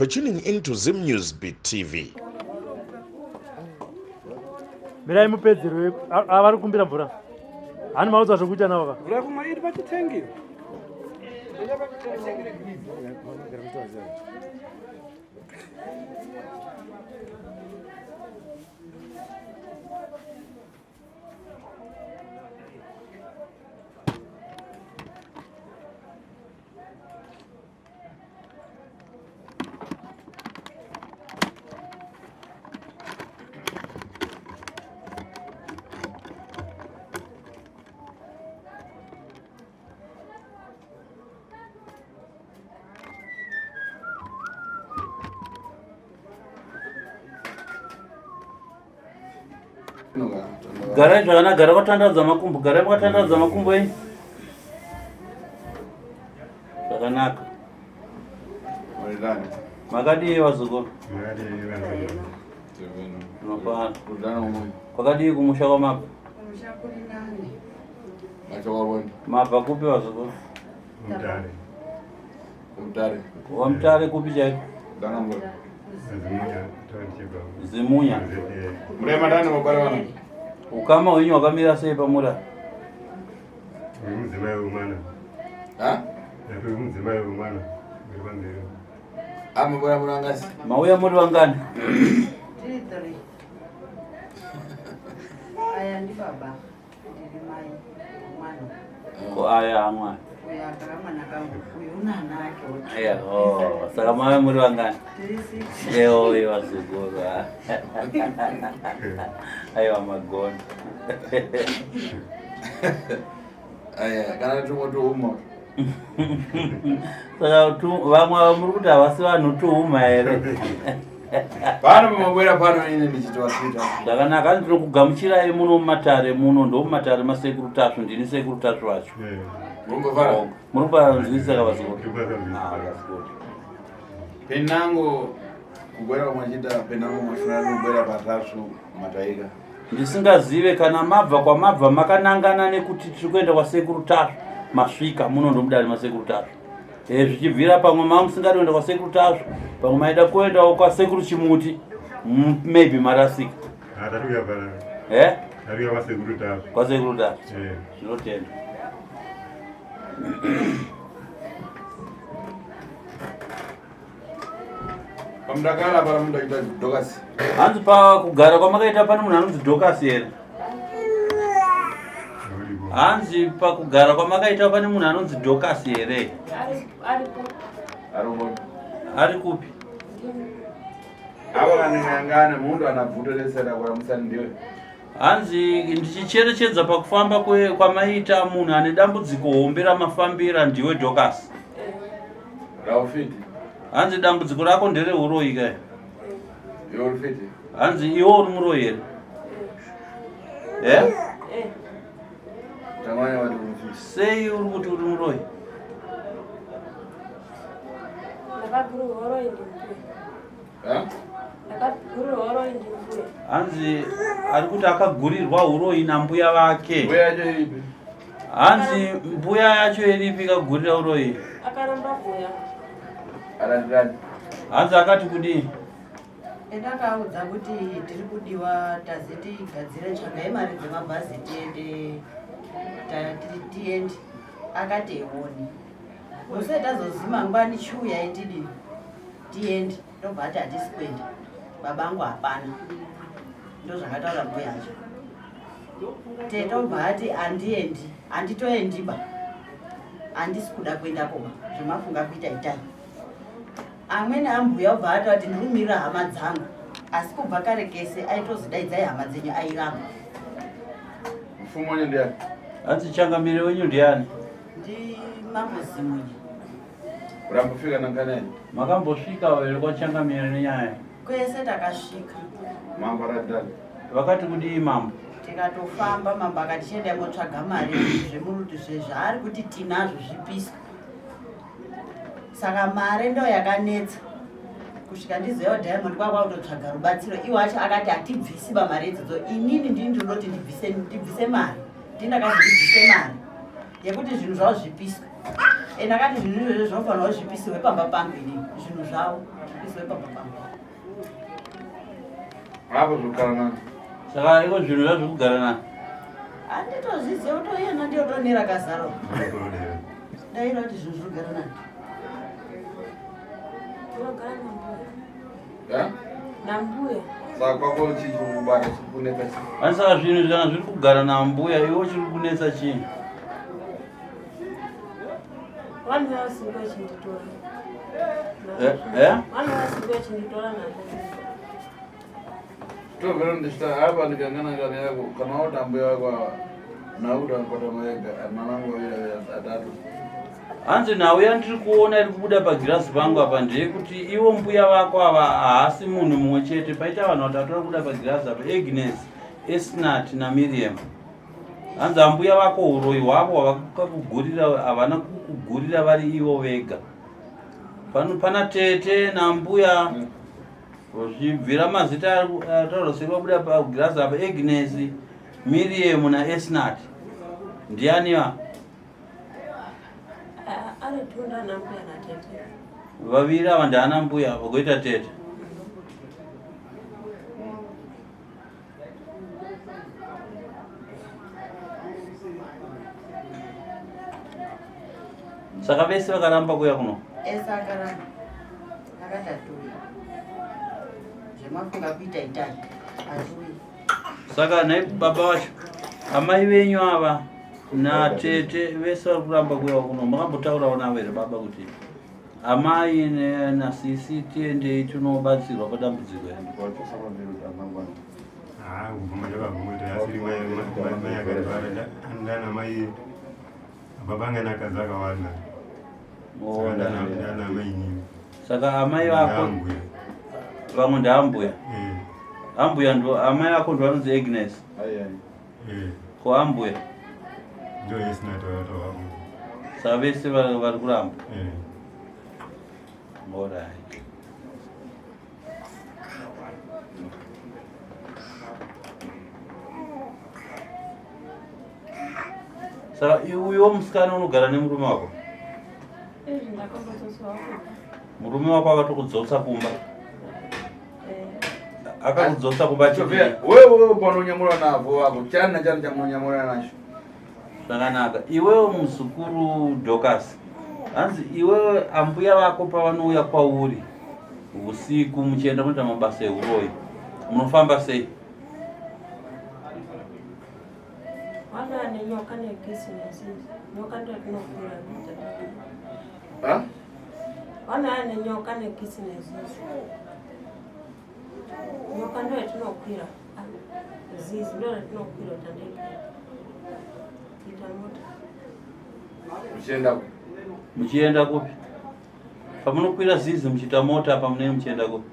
for tuning in to Zim News Beat TV. Mirai mupedzerwe avari kukumbira mvura. Hani maudzwa zvekuita navo ka? Mvura kumwa iri pachitengi. Garai zvakanaka, gara kwatandadza makumbo, garai kwatandadza makumbo enyu zvakanaka. Makadii vazukuru? Tinofara. Kwakadii kumusha kwamabva? Mabva kupi vazukuru? Mutare. Wamutare kupi chaiko? Zimunya. Murema ndani mabara vana. Ukama hwenyu hwakamira sei pamura? Mudzimai wemwana. Ha? Mudzimai wemwana. Uri pamberi. Amabara murangasi. Mauya muri vangani? Tiri three. Aya ndi baba. Ndiri mai mwana. Ko aya amwana. Uyu akara mwana kangu. Uyu una ana ake. Aya, oh, saka mauya muri vangani? Tiri six. Ewo vazukuru. Aiwa magona. Aya, kana tumotouma. Saka vamwe muri kuti havasi vanhu tuhuma here? Pano pamabwera pano ini ndichitowasvita. Zvakanaka, hanzi tinokugamuchirai muno mumatare muno, ndomumatare masekuru Tasvu, ndini sekuru Tasvu vacho. Murumbafara. Muri kupanzwisisa ka vazukuru? Ndikupanzwisisa. Ah, that's good. Penango kugwera kwamachita penango mashura kugwera patasvu mataika. Ndisingazive kana mabva kwamabva makanangana nekuti tiri kuenda kwasekuru Tasvu masvika muno ndomudare masekuru Tasvu. Eh, zvichibvira pamwe mama musingadi kuenda kwasekuru Tasvu, pamwe maida kuendawo kwasekuru Chimuti, maybe marasika. Ah, tatuya pana. Eh? Tatuya kwasekuru Tasvu. Kwasekuru Tasvu. Eh. Zvinotenda. Pamudakara para munhu achiita dokasi. Hanzi pakugara kwamakaita pane munhu anonzi Dokasi here? Hanzi pakugara kwamakaita pane munhu anonzi Dokasi here? Aripo. Aripo. Ari kupi? Avo vanengangana munhu anabvutoresera kwa musani ndiwe. Hanzi ndichicherechedza pakufamba kwamaita munhu ane dambudziko hombe ramafambira ndiwe Dorcas. Raufiti. Hanzi dambudziko rako ndereuroyi kai. Iwe uri fiti. Hanzi iwe uri muroyi here? Eh? Eh. Tangwanya wati uri fiti. Sei uri kuti uri muroyi? Ndakagurirwa uroyi ndimbuya. Hanzi ari kuti akagurirwa uroyi nambuya vake. Mbuya yacho iripi? Hanzi mbuya yacho iripi ikagurira uroyi? Akaramba kuya. Arandirani. Hanzi akati kudii? Ndakaudza kuti tiri kudiwa tazi tigadzire tsvagai mari dzemabhazi tiende tiende akati eoni muse tazozi mangwani chiuyai tidii tiende ndobva ati hatisi kuenda baba angu hapana ndozvakataura mbuya acho tetobva ati handiendi handitoendiba handisi kuda kuenda koba zvemafunga kuita itai amweni ambuya obva ati ati ndirumirira hama dzangu asi kubva kare kese aitozidaidzai hama dzenyu airamba mfumo wenyu ndiani hanzi changamire wenyu ndiani ndimambo zimunya Urambofika nanganai? Makambosvika here kwachangamire nenyaya? Kwese takasvika. Mambo akadani? Vakati kudii mambo? Tikatofamba mambo akati chiendai motsvaga mari zvemuruti zvezvaari kuti tinazvo zvipiswe. Saka mari ndo yakanetsa kusvika ndizoyawo Diamond kwakwa kutotsvaga rubatsiro iwo acho akati hatibvisi ba mari idzodzo inini ndini ndinoti ndibvise ndibvise mari ndini ndakazi ndibvise mari yekuti zvinhu zvavo zvipiswe. Ende akati zvinhu izvozvo zvinofanirwa kuti zvipisiwe pamba pangu inini, zvinhu zvavo zvipisiwe pamba pangu. Apo zvokugara nani? Saka iko zvinhu zvazviri kugara nani? Handitozviziva kuti iyena ndiyo tonera kazaro. Daira kuti zvinhu zviri kugara nani. Unogara nambuya. Eh? Nambuya. Saka kwako chii chiri kubata chiri kunetsa chii? Asi saka zvinhu kana zviri kugara nambuya iwe chiri kunetsa chii? Vanhu vasinga vachinditora. Eh, eh? Vanhu vasinga vachinditora nazvo. Tovera ndishita apa ndikangana ngana yako kana wakuti ambuya wako ava nakuti anokota maega manangu vaviri atatu. Hanzi nhau yandiri kuona iri kubuda pagirazi pangu apa ndeyekuti ivo mbuya vako ava haasi munhu mumwe chete paita vanhu vatatu vari kubuda pagirazi apa Agnes, Esnat naMiriam. Hanzi ambuya vako uroyi hwavo hwavakakugurira havana kukugurira vari ivo vega. Pano pana tete nambuya Zvichibvira mazita ataurwa sekuabuda pagirazi apa Agnes, Miriam naEsnat. Ndiani va? Ari tunda nambuya natete. Vaviri ava ndaana mbuya vagoita tete. Saka vese vakaramba kuya kuno? Ese akaramba. Akati atuyi. Zvemafunga kuita itai. Atuyi. Saka nhai baba vacho amai venyu ava natete vese vari kuramba kuya kuno makambotaurawo navo here baba kuti amai nasisi tiendei tinobatsirwa padambudziko iri? Ah, kubvuma ndakabvuma kuti asiri mai akarwara ndana mai baba anga nakadzi akawanda saka ndana amai inini. Saka amai vako vamwe ndaambuya. Eh. Ambuya ndo amai vako ndo vanonzi Agnes. Eh. Ko ambuya? Ndo yesina tovapo. Saka vese vari kuramba. Eh. Alright. Saka uyo musikana unogara nemurume wako? Izvi ndakambodzoswa kumba. Murume wako akatokudzosa kumba? Eh. Akakudzosa kumba achiti Sofia, wewe wewe paunonyamura navo wako chani na chani chamunonyamura nacho. Zvakanaka. Iwewe muzukuru Dorcas, hanzi iwewe ambuya vako pavanouya kwauri usiku muchienda kunoita mabasa ehuroyi, munofamba sei? Vana nenyoka nekisi nezizi. Nyoka ndo yatinokwira. Ha? Vana nenyoka nekisi nezizi. Nyoka ndo yatinokwira. Zizi ndo yatinokwira tandeke. Kuita mota. Muchienda kupi? Muchienda kupi? Pamunokwira zizi muchiita mota apa munenge muchienda kupi?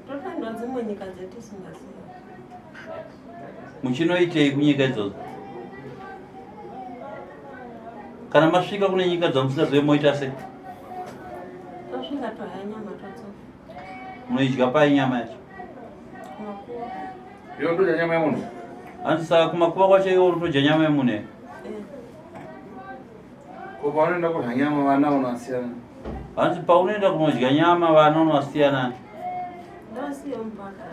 Totoenda dzimwe nyika dzetisingazivi. Muchinoitei kunyika idzodzo? Kana masvika kune nyika dzamusingazive moita sei? Tosvika tohaya nyama todzoka. Munoidya pai nyama yacho? Kumakuva. Iwe unotodya nyama yemunhu? Hanzi saka kumakuva kwacho iwe unotodya nyama yemunhu here? Eh. Ko paunoenda kudya nyama vana unovasiyana? Hanzi paunoenda kunodya nyama vana unovasiyana? Ndosiya mupaka.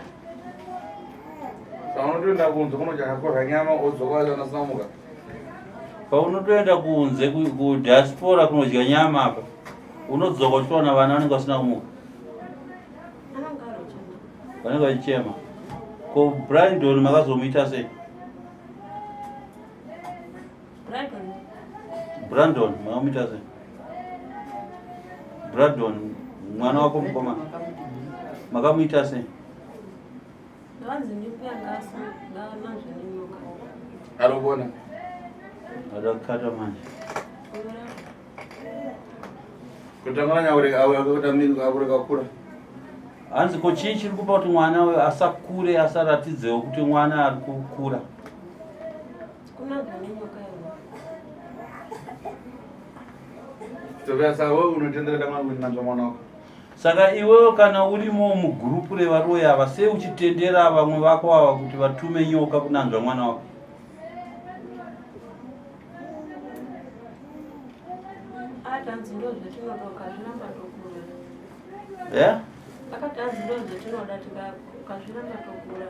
Saka unotoenda kunze kunodya kudya nyama wodzoka vana vasina kumuka? Paunotoenda kunze kudiaspora kunodya nyama apa unodzoka uchitoona vana vanenge vasina kumuka. Vanenge vachichema. Ko Brandon makazomuita sei? Brandon. Brandon makamuita sei? Brandon mwana wako mukomana makamuita sei? Ndavanzi ndimbuya ngasa ngaananzve nenyoka. Arikuona. Adakata manje. Kutanga nyaureka kukura. Hanzi ko chii chiri kupa kuti mwana uyu asakure asaratidzewo kuti mwana ari kukura? Kunanzwa nenyoka yona. Sofia saka wewe unotendera mwana kunanzva mwana wako? Saka iwewe kana urimo mugurupu revaroyi ava sei uchitendera vamwe vako ava kuti vatume nyoka kunanzva mwana wako? Akati hanzi ndo zvatinoda ukazviramba tokura. Yeah? Akati hanzi ndo zvatinoda ukazviramba tokura.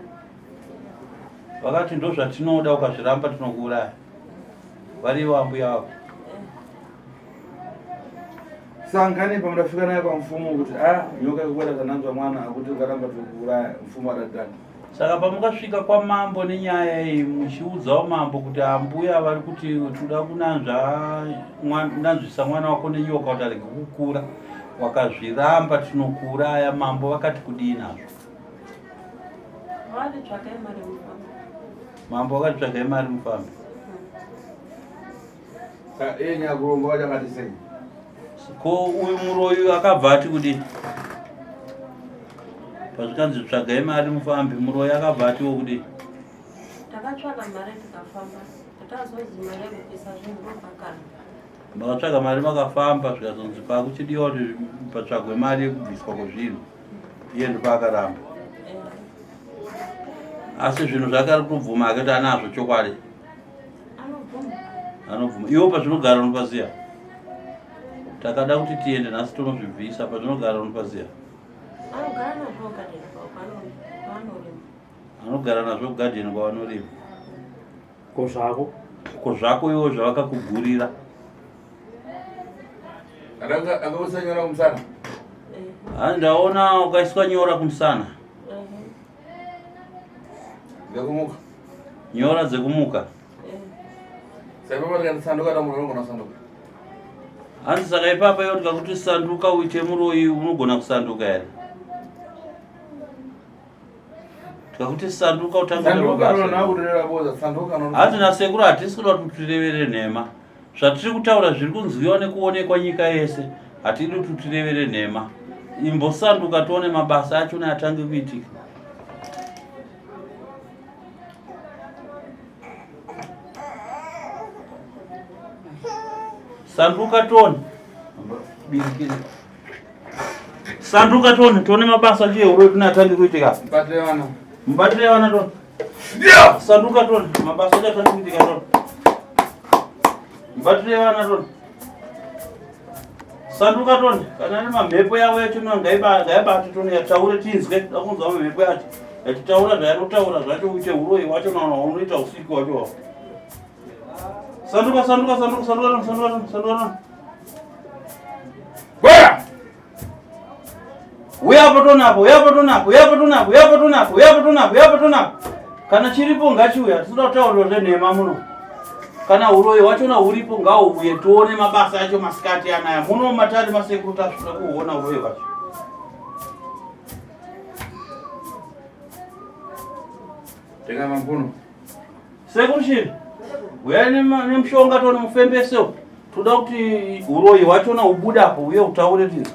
Vakati ndo zvatinoda ukazviramba tinokuuraya. Varivo ambuya vako. Sangani pamudafika naye pamfumo kuti a ah, nyoka ikukweta tananzwa mwana akuti ukaramba tikuuraya mfumo adatani. Saka pamukasvika kwamambo nenyaya iyi muchiudzawo mambo kuti ambuya vari kuti toda kunanzva nanzvisa mwana wako nenyoka kuti arege kukura wakazviramba tinokuuraya mambo vakati kudii nazvo? Vakati tsvakai mari mufambe. Mambo vakati tsvakai mari mufambe. Saka iye nyakuromba wacho akati sei? Ko uyu muroyi akabva ati kudii? Pazvikanzi tsvagai mari mufambe, muroyi akabva atiwo kudii? Takatsvaka mari tikafamba, tazonzi mari yekupisa zvinhu ndopakana. Makatsvaga mari makafamba zvikazonzi pakuchidiwa kuti patsvagwe mari yekubviswa kwezvinhu. Iye ndopaakaramba. Asi zvinhu zvake ari kutobvuma hake kuti anazvo chokwadi. Anobvuma. Iwo pazvinogara unopaziva. Takada kuti tiende nhasi tonozvibvisa pazvinogara unopaziva. Anogara nazvo kugadheni kwanorima. Anogara nazvo kugadheni kwavanorima. Ko zvako? Ko zvako iwo zvavakakugurira. Akakuisa nyora kumusana? Ha, ndaona ukaiswa nyora kumusana. Dzekumuka. Nyora dzekumuka. Saka tikati sanduka tamuro unogona kusanduka. Hanzi saka ipapa iwe tikakuti sanduka uite muroyi unogona kusanduka here? Tikakuti sanduka utange hanzi nasekuru hatisi kuda kuti tirevere nhema. Zvatiri kutaura zviri kunzwiwa nekuonekwa nyika yese. Hatidi kuti tirevere nhema. Imbosanduka tione mabasa achona atange kuitika. Sanduka tione. Sanduka tione, tione mabasa acho euro tine atange kuitika. Mubatire vana. Mubatire vana tione. Yeah. Sanduka tione, mabasa acho atange kuitika tione. Mubatire vana tione. Sanduka tione, kana ine mamhepo yavo yacho ngaibate tione yataure tinzwe, dakunzwa mamhepo yacho. Yachitaura zvainotaura zvacho uite uroyi wacho naona unoita usiku wacho wacho. Sanduka, sanduka, sanduka, sanduka, sanduka, sanduka. Bora! Uya apo tonapo, uya apo tonapo, uya apo tonapo, uya apo tonapo, uya apo tonapo, uya apo tonapo. Kana chiripo ngachiuya, tisida kutaurira zvenhema muno. Kana uroyi hwachona huripo ngauuye tione mabasa acho masikati anaya. Muno matari masekuru tasvika kuhuona uroyi hwacho. Tenga mambuno. Sekuru Shiri, uyai nemushonga tione mufembese uyu. Toda kuti uroyi hwachona ubude apo uye utaure tinzwe.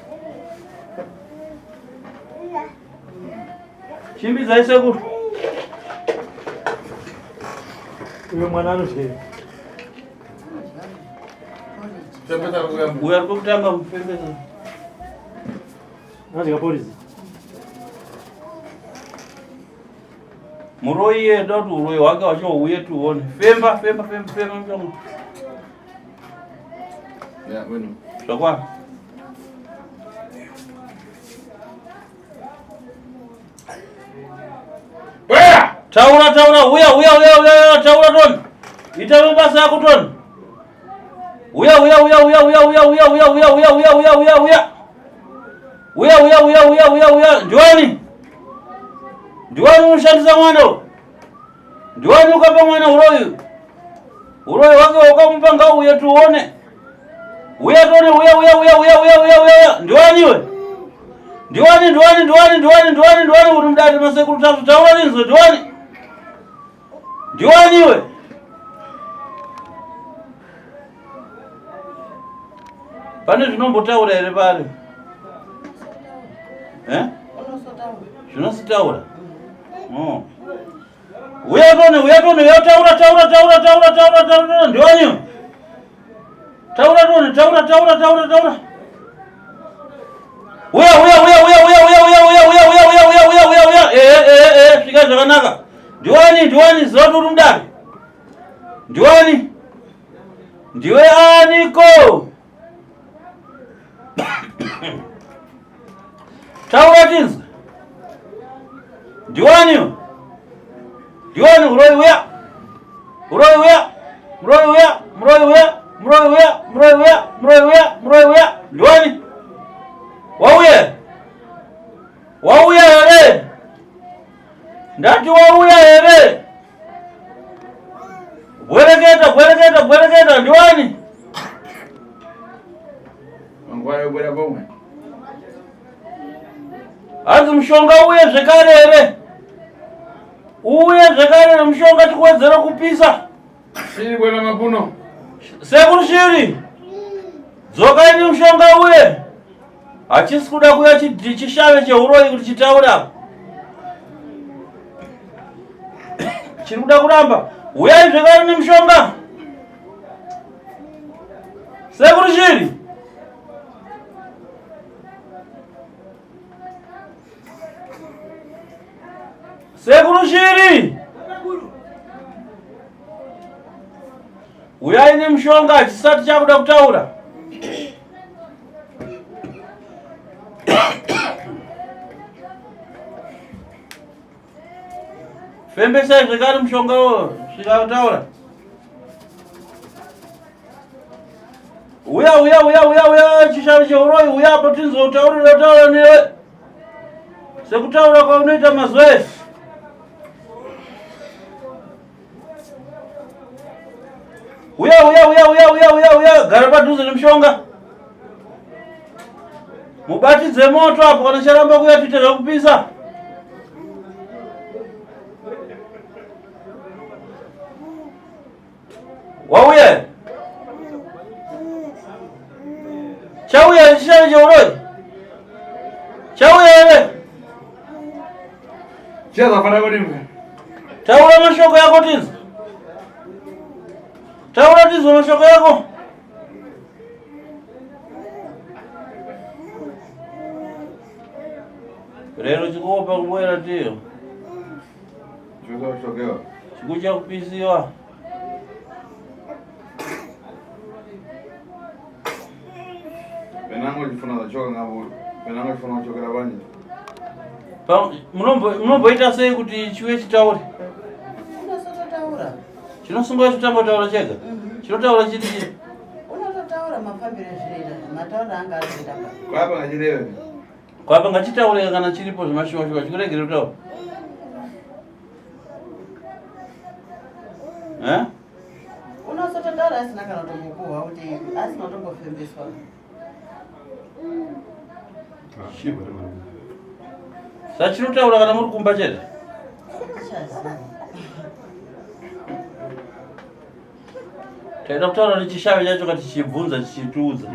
Chimbidzai sekuru. Uyo mwana anodyei? Uyo ari kutanga mufembesa. Anodya porridge. Muroyi iye toda kuti uroyi hwake wacho huuye tione. Femba, femba, femba, femba mushonga. Yeah, wenu. Zvakwana. Taura, taura, huya, huya, huya, huya, huya, taura toni. Ita mabasa ako toni. Huya, huya, huya, huya, huya, huya, huya, huya, huya, huya, huya, huya, huya, huya. Huya, huya, huya, huya, huya, huya. Ndiwani? Ndiwani unoshandisa mwana uyu? Ndiwani ukapa mwana uroyi? Uroyi wake wakamupa ngauye tuone. Huya tuone, huya, huya, huya, huya, huya, huya, huya. Ndiwani iwe? Ndiwani, ndiwani, ndiwani, ndiwani, ndiwani, ndiwani uri mudare masekuru Tasvu taura tinzwe ndiwani? Ndiwani iwe? Pane zvinombotaura here pari? Eh? Zvinositaura? Oh. Uya tone, uya tone, uya taura, taura, taura, taura, taura, taura, ndiwani iwe? Taura tone, taura, taura, taura, taura. Uya, uya, uya, uya, uya, uya, uya, uya, uya, uya, uya, uya, uya, uya, uya. Eh, eh, eh, svika zvakanaka. Ndiwani, ndiwani, ziva kuti uri mudare. Ndiwani? Ndiwe aniko? Taura tinzwe. Ndiwani? Ndiwani uroyi uya? Uroyi uya? Muroyi uya? Muroyi uya? Muroyi uya? Muroyi uya? Muroyi uya? Muroyi uya? Ndiwani? Wauye? Wauya here? Ndati wauya here? Bwereketa, bwereketa, bwereketa, ndiwani? Mangwana yobwera pomwe. Hanzi mushonga uye zvekare here? Uye zvekare nemushonga tikuwedzera kupisa. Shiri bwera mapuno. Sekuru Shiri. Dzokai nemushonga uye. Hachisi kuda kuya chishave cheuroyi kuti chitaure apa. Chiri kuda kuramba. Huyai zvekare nemushonga. Sekuru Shiri. Sekuru Shiri. Huyai nemushonga chisati chakuda kutaura. Fembesai zvekare mushonga uwo svika kutaura. Uya uya uya uya uya chishanu cheuroyi uya apo tinzwe utaurira taura newe. Sekutaura kwaunoita mazuva ese. Uya uya uya uya uya uya uya gara padhuze nemushonga. Mubatidze moto apo kana charamba kuya tuite zvekupisa. Wauya. Chauya chishanu cheuroyi. Chauya here? Chazafana kuti Taura mashoko yako tinzwe. Taura tinzwe mashoko yako. Rero chikuopa kubwera tiyo. Chikucha kupisiwa. Penango chifuna zachoka ngabo. Penango chifuna kuchokera banje. Munomboita sei kuti chiuye chitaure? Unosototaura. Chinosunga chitanga kutaura chega. Mhm. Chinotaura chiti chii? Unototaura mafambiro ezvinoita, matauriro anga arikuita pa. Kwapa ngachireve. Kwapa ngachitaure kana chiripo zvemashuwa shuwa chikuregere kutaura. Eh? Unosototaura asina kana kutombopuhwa kuti asina kutombofembeswa. Sachinotaura kana muri kumba chete. Taida kutaura nechishavi chacho kati chichibvunza chichitiudza.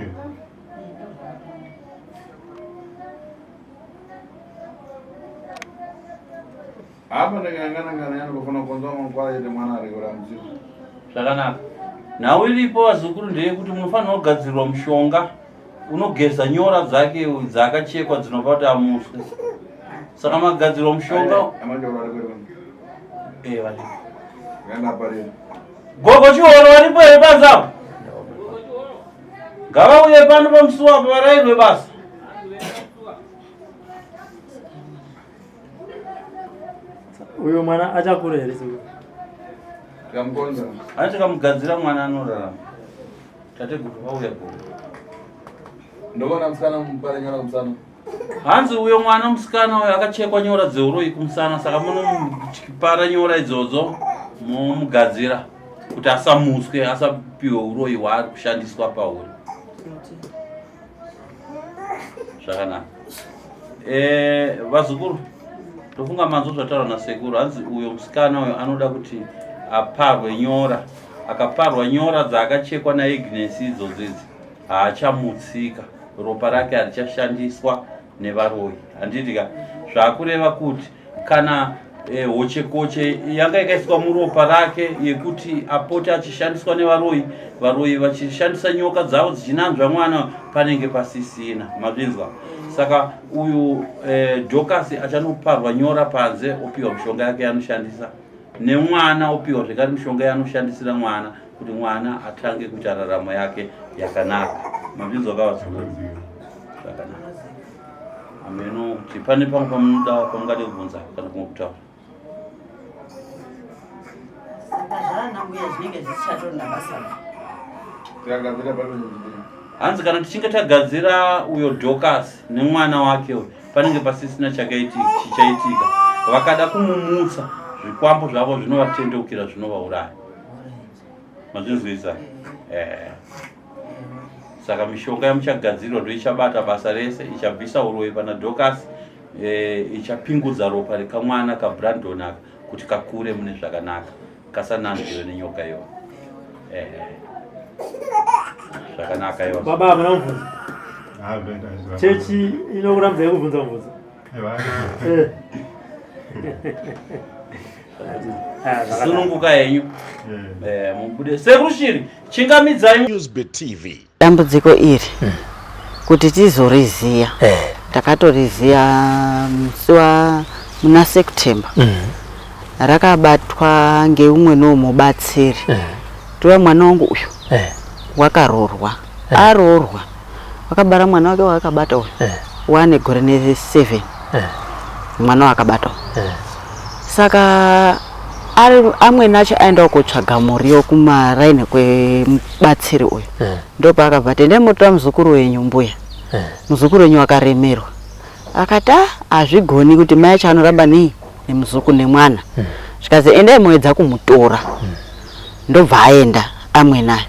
Apa ndakangana ngana yana kufuna kunzwa mangwana chete mwana ari kuramziwa. Zvakanaka. Nhau iripo vazukuru ndeyekuti munofanirwa kugadzirwa mushonga unogeza nyora dzake dzaakachekwa dzinopa kuti amuswe. Saka magadzirwa mushonga Amajoro ari kuri. eh varipo. Nganda parira. Gogo Chihoro varipo here panze apo? Ngavauye pano pamusuwo apo varairwe basa. Uyo mwana achakura here sekuru? Tikamukonza. Ani tikamugadzira mwana anorarama. Tateguru vauya gogo. Ndovona musikana mupare nyora kumusana. Hanzi uyo mwana musikana uyo akachekwa nyora dzeuroyi kumusana saka munomupara nyora idzodzo momugadzira kuti asamuswe asapiwe uroyi hwaari kushandiswa pauri. Zvakanaka. Eh, vazukuru tofunga manzwa zvataurwa nasekuru hanzi uyo musikana uyo anoda kuti aparwe nyora akaparwa nyora dzaakachekwa naIgnes idzodzo idzi haachamutsika ropa rake harichashandiswa nevaroyi handiti ka zvakureva kuti kana eh, hochekoche yanga yakaiswa muropa rake yekuti apote achishandiswa nevaroyi varoyi vachishandisa nyoka dzavo dzichinanzva mwana panenge pasisina mazvinzwa saka uyu eh, Dorcas achanoparwa nyora panze opiwa mishonga yake yanoshandisa nemwana opiwa zvekare mishonga yanoshandisira mwana kuti mwana atange kuita raramo yake yakanaka mazvinzwa kavazukuru zvakanaka. Hameno kuti pane pamwe pamunoda pamungade kubvunza kana kumwe kutaura. Saka zvaana mbuya zvinenge zvichichatorina basa. Tikagadzira pano. Hanzi kana tichinge tagadzira uyo Dorcas nemwana wake uyo panenge pasisina chichaitika. Vakada kumumutsa zvikwambo zvavo zvinovatendeukira zvinovauraya. Mazvinzwisa? Eh. Saka mishonga yamuchagadzirirwa ndoichabata basa rese, ichabvisa uroyi pana Dorcas, eh, ichapingudza ropa rekamwana kaBrandon aka kuti kakure mune zvakanaka, kasananzviwe nenyoka iyo. Eh. Zvakanaka iwa. Baba hamuna mubvunzo. Chechi inokurambidzai kubvunza mubvunzo. Eh. Sununguka henyu. Eh, mubude. Sekuru Shiri, chingamidzai. Newsbeat TV. Dambudziko iri kuti tizoriziya takatoriziya musi wa muna September rakabatwa ngeumwe nomubatsiri tova mwana wangu uyu wakaroorwa aroorwa wakabara mwana wake waakabata uyu wane gore ne 7 mwana waakabata uyu saka ari amweni acho aendawo kotsvaga muriwo kumaraini kwemubatsiri uyu ndopaakabva ati endai motora muzukuru wenyu mbuya muzukuru wenyu wakaremerwa akati ah hazvigoni kuti mai acho anoramba nei nemuzukuru nemwana zvikazi endai moedza kumutora ndobva aenda amweni aya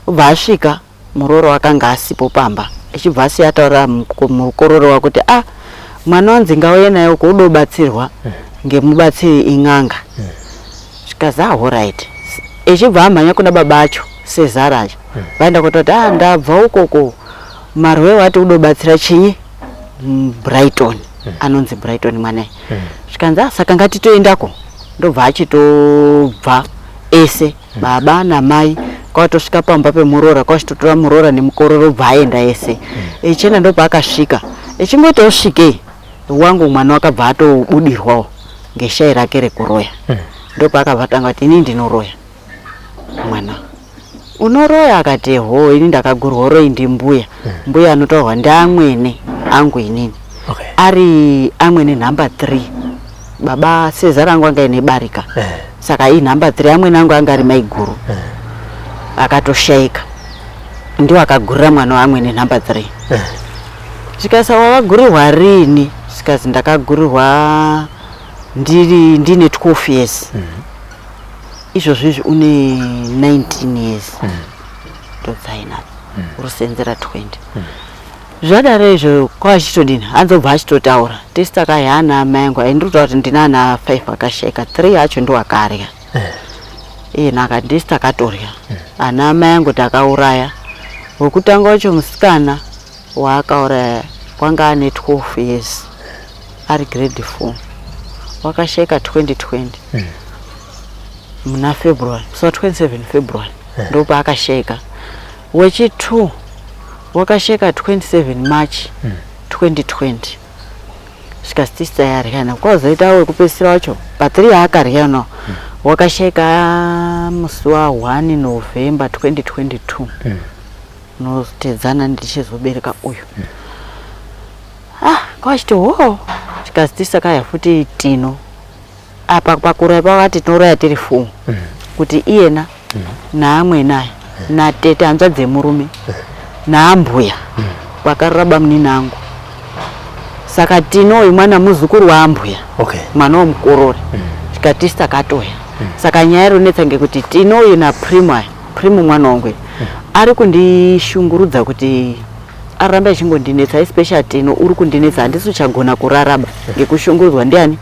obva asvika muroora wakanga asipo pamba echibva asiya ataurira mukororo wake kuti ah mwana wanzi ngauye naye uko udobatsirwa ngemubatsiri in'anga zvikazi ah horait echibva amhanya kuna baba acho sezara acho vaenda kutoti ah ndabva ukoko marwe wati udobatsira chinyi Brighton anonzi Brighton mwana zvikanzi ah saka ngatitoendako ndobva achitobva ese baba namai kwatosvika pamba pemuroora kwachitotora muroora nemukororo bva aenda ese echienda ndopaakasvika echingoti osvikei wangu mwana wakabva atobudirwawo ngeshai rake rekuroya ndopaakabva tanga kuti ini ndinoroya mwana unoroya akati ho ini ndakagurwa uroyi ndimbuya mbuya anotaurwa ndiamwene angu inini Okay. ari amwene nhamba 3 baba sezara angu anga ine barika saka ii nhamba 3 amwene angu anga ari maiguru akatoshaika ndiwo akagurira mwana waamwene nhamba 3 zvikaisa wakagurirwa rini zvikazi ndakagurirwa ndiri ndine 12 years izvozvo izvi une 19 years ndodzainadzo urusenzera 20 zvadaro izvo kwachitodini hanzobva achitotaura tisi takayana amai angu aindiri kutaura kuti ndine ana 5 akashaika 3 acho ndiwo akarya iyena akati ndisi takatorya ana amai angu takauraya wekutanga wacho musikana waakauraya kwanga ane 12 years ari grade 4 wakashaika 2020 muna February musi wa 27 February ndopaakashaika wechi2 wakashaika 27 March 2020 svika sista yaryana kwazoita wekupedzisira wacho pa3 yaakaryana wakashaika musi wa 1 November 2022 unotedzana ndichizobereka uyu ah kwachiti ho tikazi tisakaya futi tino apa pakuraya pakati tinoraya tiri 4 kuti iyena naamwene aya natete hanzvadzi yemurume naambuya vakarora bamunini angu saka tino uyu mwana muzukuru waambuya Okay. mwana womukorore tikati takatoya saka nyaya ironetsa ngekuti tino uyu naprimo aya primo mwana wangu uyu ari kundishungurudza kuti aramba achingondinetsa especially tino uri kundinetsa handisi uchagona kurarama ngekushungurudzwa ndiani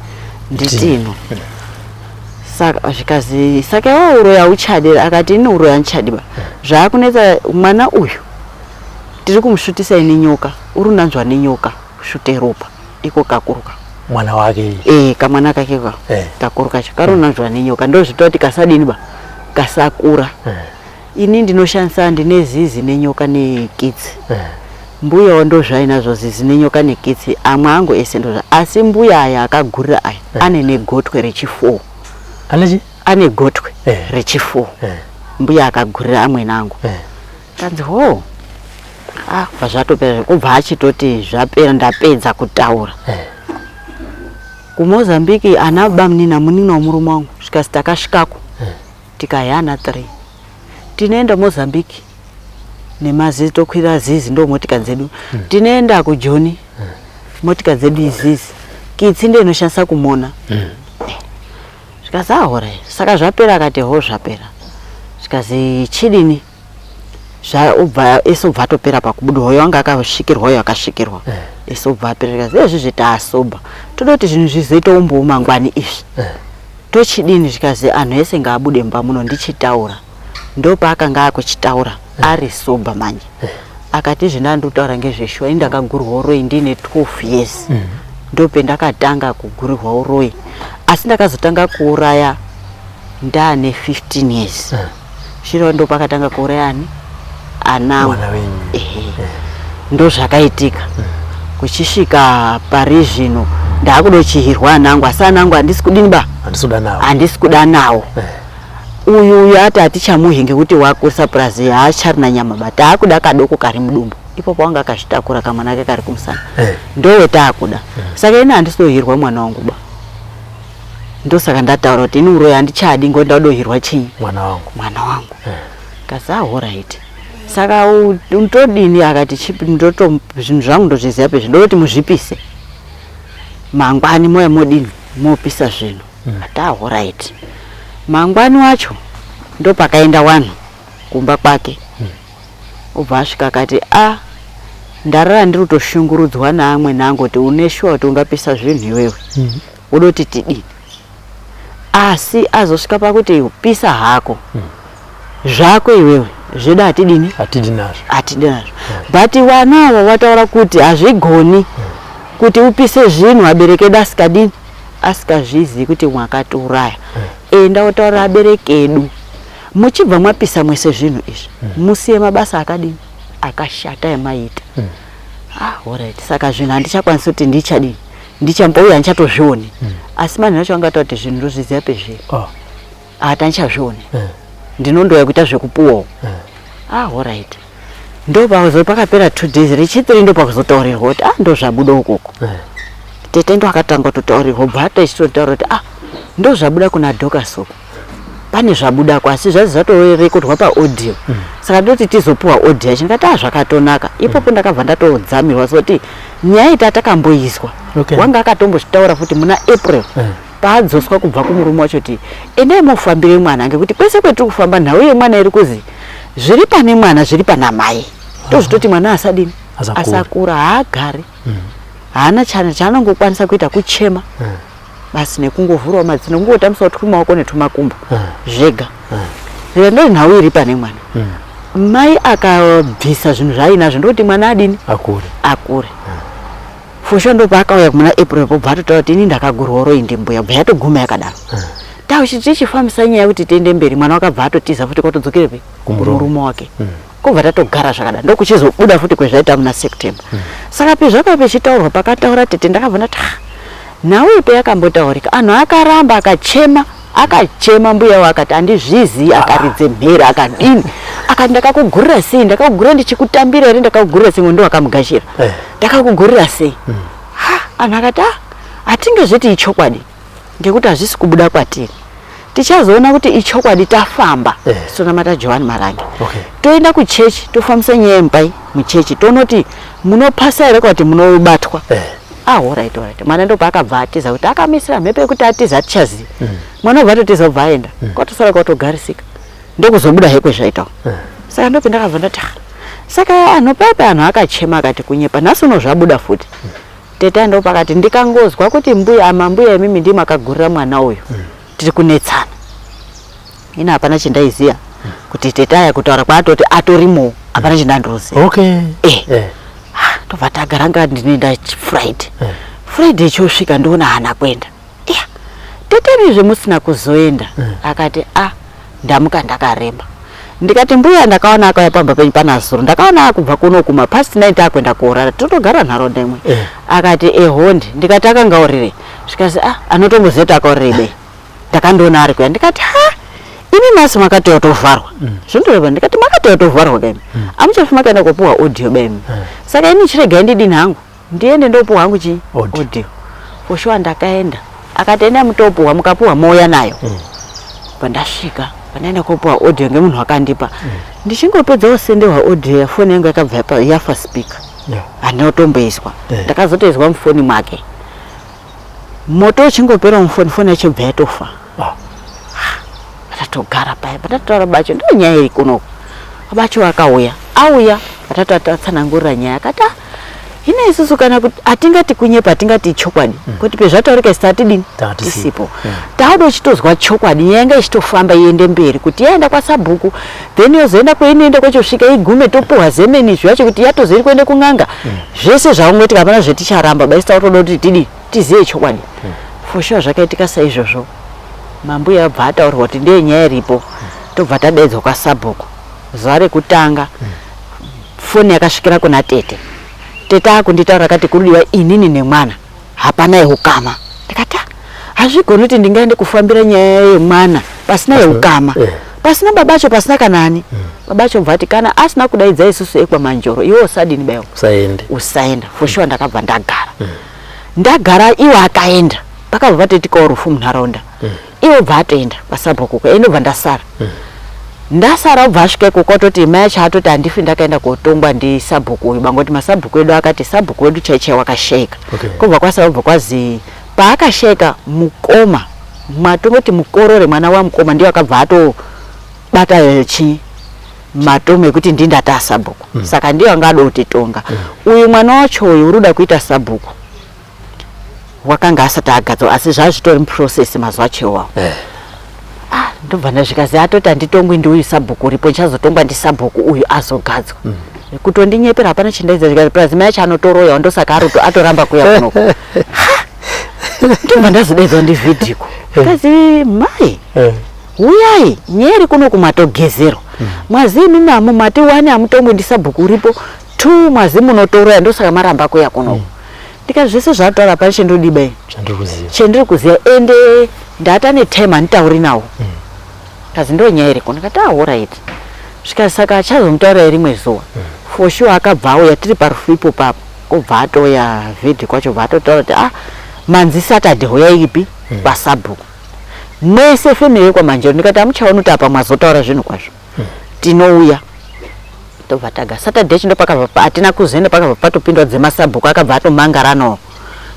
nditino saka zvikazi saka iwe uroyi hauchadi akati ini uroyi handichadi ba zvaakunetsa mwana uyu tiri kumusvutisa ine nyoka uri unanzwa nenyoka kusvute ropa iko kakuruka Mwana wake. eh kamwana kake ka kakuru kacho kari unanzwa nenyoka ndozvitoti kasadini ba kasakura ini ndinoshandisa ndine zizi nenyoka nekitsi mbuyawo ndozvainazvo zizi nenyoka nekitsi amwe angu ese ndozva asi mbuya aya akagurira aya ane negotwe rechi4 Ane ane gotwe rechi4 mbuya akagurira amweni angu kanzi ho Ah, kubva zvatopera kubva achitoti zvapera ndapedza kutaura Eh. kuMozambique ana bamunini amunin'ina wemurume wangu zvikasi takasvikako Eh. tikayana 3 tinoenda Mozambique nemazizi tokwira zizi ndo motika dzedu tinoenda kuJoni motika dzedu izizi kitsi ndo inoshandisa kumona. Zvikazi ahora saka zvapera. Akati ho, zvapera. Zvikazi chidini ubva ese ubva atopera pakubuda hoyo wanga akasvikirwa, uyo akasvikirwa ese ubva apera. Zvikazi ezvizvi taasoba, toda kuti zvinhu zvizoita umbowo mangwani izvi, tochidini? Zvikazi anhu ese ngaabude mumba muno ndichitaura. Ndopaakanga akuchitaura ari soba manje. Akati izvi ndandikutaura ngezveshuwa, ini ndakagurwa uroyi ndiine 12 years, ndopendakatanga kugurirwa uroyi, asi ndakazotanga kuuraya ndaane 15 years. Zviro ndopakatanga kuuraya ani anangu. Mwana wenyu. Ehe, ndozvakaitika kuchisvika pari zvino ndaakudochihirwa anangu, asi anangu handisi kudini ba. Handisi kuda nawo. Handisi kuda nawo. Uyu ati hatichamuhi ngekuti wakurisa purazi, haacharina nyama ba, taakuda kadoko kari mudumbu ipopo wanga akazvitakura kamwana ke kari kumusana. Ndowe taakuda, saka ini handisi kudohirwa mwana wangu ba. Ndosaka ndataura kuti ini uroyi handichadi ngoti ndakudohirwa chinyi? Mwana wangu. Mwana wangu. Kazi alright, saka ndodini? Akati ndoto zvinhu zvangu ndozviziva pezvi, ndodoti muzvipise mangwani, moya modini, mopisa zvinhu. Ati alright. Mangwani wacho ndopakaenda wanhu kumba kwake. Ubva asvika akati a ndarara ndiri kutoshungurudzwa naamwe nangoti une shuwa kuti ungapisa zvinhu iwewe, wodoti tidini? Asi azosvika pakuti pisa hako zvako iwewe, zvedu hatidini. Hatidi nazvo. Hatidi nazvo, but vana ava vataura kuti hazvigoni kuti upise zvinhu abereki edu asikadini, asikazvizivi kuti mwakatiuraya. Enda utaurira abereki edu, muchibva mwapisa mwese zvinhu izvi, musiye mabasa akadini, akashata emaita. Ah, alright, saka zvinhu handichakwanisi kuti ndichadini, ndichamba uye handichatozvioni, asi manhu acho angataura kuti zvinhu ndozviziva pezviri. Oh. Ati handichazvioni, ndinondoya kuita zvekupuwawo. Ah, alright, ndo pakapera 2 days rechithree ndo pakuzotaurirwa kuti ah, ndo zvabuda ukoko. Tete ndo akatanga kutotaurirwa, bva atochitotaura kuti ah, ndo zvabuda kuna Dorcas uko, pane zvabudako, asi zvazi zvatorekodwa paaudio, saka ndoti tizopuwa audio yacho. Ndikati ah, zvakatonaka ipopo. Ndakabva ndatodzamirwa soti nyaya ita takamboizwa. Wanga akatombozvitaura futi muna April paadzoswa kubva kumurume wacho kuti endai mofambire mwana, ngekuti kwese kwetiri kufamba nhau yemwana iri kuzi zviri pane mwana zviri pana mai, tozvitoti mwana asadini. Asakura. Asakura, haagari, haana chana chaanongokwanisa kuita kuchema basi nekungovhurawo madzino, nekungotambisawo twumaoko netwumakumbo zvega. Saka ndo nhau iri pane mwana, mai akabvisa zvinhu zvaainazvo ndokuti mwana adini? Akure. Akure for sure. Ndopaakauya muna April pobva atotaura kuti ini ndakagurwa uroyi ndimbuya, bva yatoguma yakadaro. Tauchi tichifambisa nyaya kuti tiende mberi, mwana wakabva atotiza futi kwatodzokerepi? Kumurume. Kumurume wake. Kubva tatogara zvakadaro, ndokuchizobuda futi kwezvaita muna September. Saka pezvaka pechitaurwa, pakataura tete, ndakabva ndati "Ah, nhau ipi yakambotaurika?" Anhu akaramba akachema, akachema mbuya wo akati handizvizivi, akaridze mhere, akadini, akati ndakakugurira sei, ndakakugurira ndichikutambira here, ndakakugurira sei? Ndo akamugashira. Ndakakugurira sei? Ha, anhu akati ah, hatingezviti ichokwadi ngekuti hazvisi kubuda kwatiri, tichazoona kuti ichokwadi tafamba. Tonamata Johani Marange. Toenda kuchechi, tofambisa nyaya yemupai muchechi, tonoti munopasa here kuti munobatwa. Ah, alright, alright. Mwana ndopaakabva atiza, kuti akamisira mhepo yekuti atiza hatichazivi. Mwana obva atotiza, obva aenda kwatosara, kwatogarisika, ndokuzobuda hekwe zvaitawo. Saka ndope ndakabva ndati "Ah." Saka anhu paipa anhu akachema akati kunyepa, nhasi uno zvabuda futi. Tete ndopakati ndikangozwa kuti mbuya amambuya imimi ndimi akagurira mwana uyu, tiri kunetsana. Ini hapana chendaiziya kuti tete aya kutaura kwaatoti atorimowo, hapana chendandiroziva. Tobva tagara nga ndinoenda Friday. Friday chosvika ndoona haana kuenda. Iya, teterizve musina kuzoenda? Akati a ndamuka ndakaremba. Ndikati mbuya, ndakaona akauya pamba penyu pana zuro, ndakaona akubva kuno kuma past 9 taakuenda kuorara, totogara nharaunda imwe. Akati ehondi. Ndikati akangaurire? Zvikasi ah, anotomboziva kuti akaurire bei, ndakandoona ari kuya. Ndikati ha, Imi masi makati watovharwa. Zvondoreva ndikati makati watovharwa kaimi. Amuchafi makaenda kopuwa audio baimi. Saka ini chiregai ndidini hangu. Ndiende ndopuwa hangu chi Audio. audio. For sure ndakaenda. Akati enda mutopuwa mukapuwa mouya nayo. Pandasvika pandaenda kopuwa audio ngemunhu wakandipa. Ndichingopedza kusenderwa audio yafoni yangu yakabva yafa speaker. Yeah. Handina kutomboizwa. Eh. Ndakazotoizwa mufoni mwake. Moto uchingopera mufoni foni yacho bva yatofa. Ah. Patatogara paya patataura bacho ndo nyaya iri kunoku. Bacho akauya auya patatoatsanangurira nyaya akati "Ah, hino isusu kana kuti hatingati kunyepa hatingati chokwadi kuti pezvataurika isu tatidini Tanga tisipo. tisipo tauda uchitozwa chokwadi nyaya yanga ichitofamba iende mberi kuti yaenda kwasabhuku then yozoenda kwainoenda kwachosvika igume topuhwa zemeni zvacho kuti yatozoiri kuenda kun'anga zvese zvaungoitika hapana zveticharamba baisi tautoda kuti tidii tizive chokwadi for sure zvakaitika saizvozvo mambuya abva ataurwa kuti ndiye nyaya iripo tobva tadaidzwa kwasabhuku zuva rekutanga foni yakasvikira kuna tete tete akunditaura akati kurudiwa inini nemwana hapana yeukama ndikati "Ah, hazvigoni kuti ndingaende kufambira nyaya yemwana pasina yeukama eh. pasina babacho pasina kana ani babacho bva ati kana asina kudaidza isusu ekwamanjoro iwe usadini bayo Usaende. usaenda for sure ndakabva ndagara ndagara iwo akaenda pakabva patoitikawo rufu munharaunda iwo bva atoenda kwasabhuku uko ini bva ndasara ndasara ubva asvika ikoko atoti mai acho atoti handifi ndakaenda kotongwa ndisabhuku uyu bangoti masabhuku edu akati sabhuku wedu chaichai wakashaika Okay. kobva kwasara ubva kwazi paakashaika mukoma matongoti mukorore mwana wamukoma ndiye akabva atobata chi matomo ekuti ndindata sabhuku saka ndiye anga ada kutitonga uyu mwana wacho uyu uri kuda kuita sabhuku wakanga asati agadzwa asi zvazvitori muprocess mazuva acho iwawo Eh. ah ndobva ndazvikazi atoti handitongwi ndiuyu sabhuku uripo ndichazotongwa ndisabhuku uyu azogadzwa kutondinyepera hapana chindaidza zvikati plus mai acho anotoroyawo ndosaka atoramba kuya kunoko Ha! ndobva ndazodaidzwa ndivhidhiko kazi mai Eh. uyai nyaya iri kuno kumatogezerwa mwazi imimi amu mati wani amutongwi ndisabhuku uripo two mwazi munotoroya ndosaka maramba kuya kunoko ndikati zvese zvataura pani chendodiba ini Chandiri kuziva. chendiri kuziva ende ndata netime handitauri nawo kazi ndo nyaya iri kuno ndikati alright svika saka achazomutaura rimwe zuva for sure akabva auya tiri parufu ipo papo kobva atoya vhidhi kwacho bva atotaura kuti ah manzi saturday huyai ipi pasabhuku mwese family yekwamanjero ndikati amuchaoni kuti apa mwazotaura zvinhu kwazvo tinouya tobva taga saturday chindo pakabva hatina kuzoenda pakabva patopindwa dzemasabhuku akabva atomangaranawo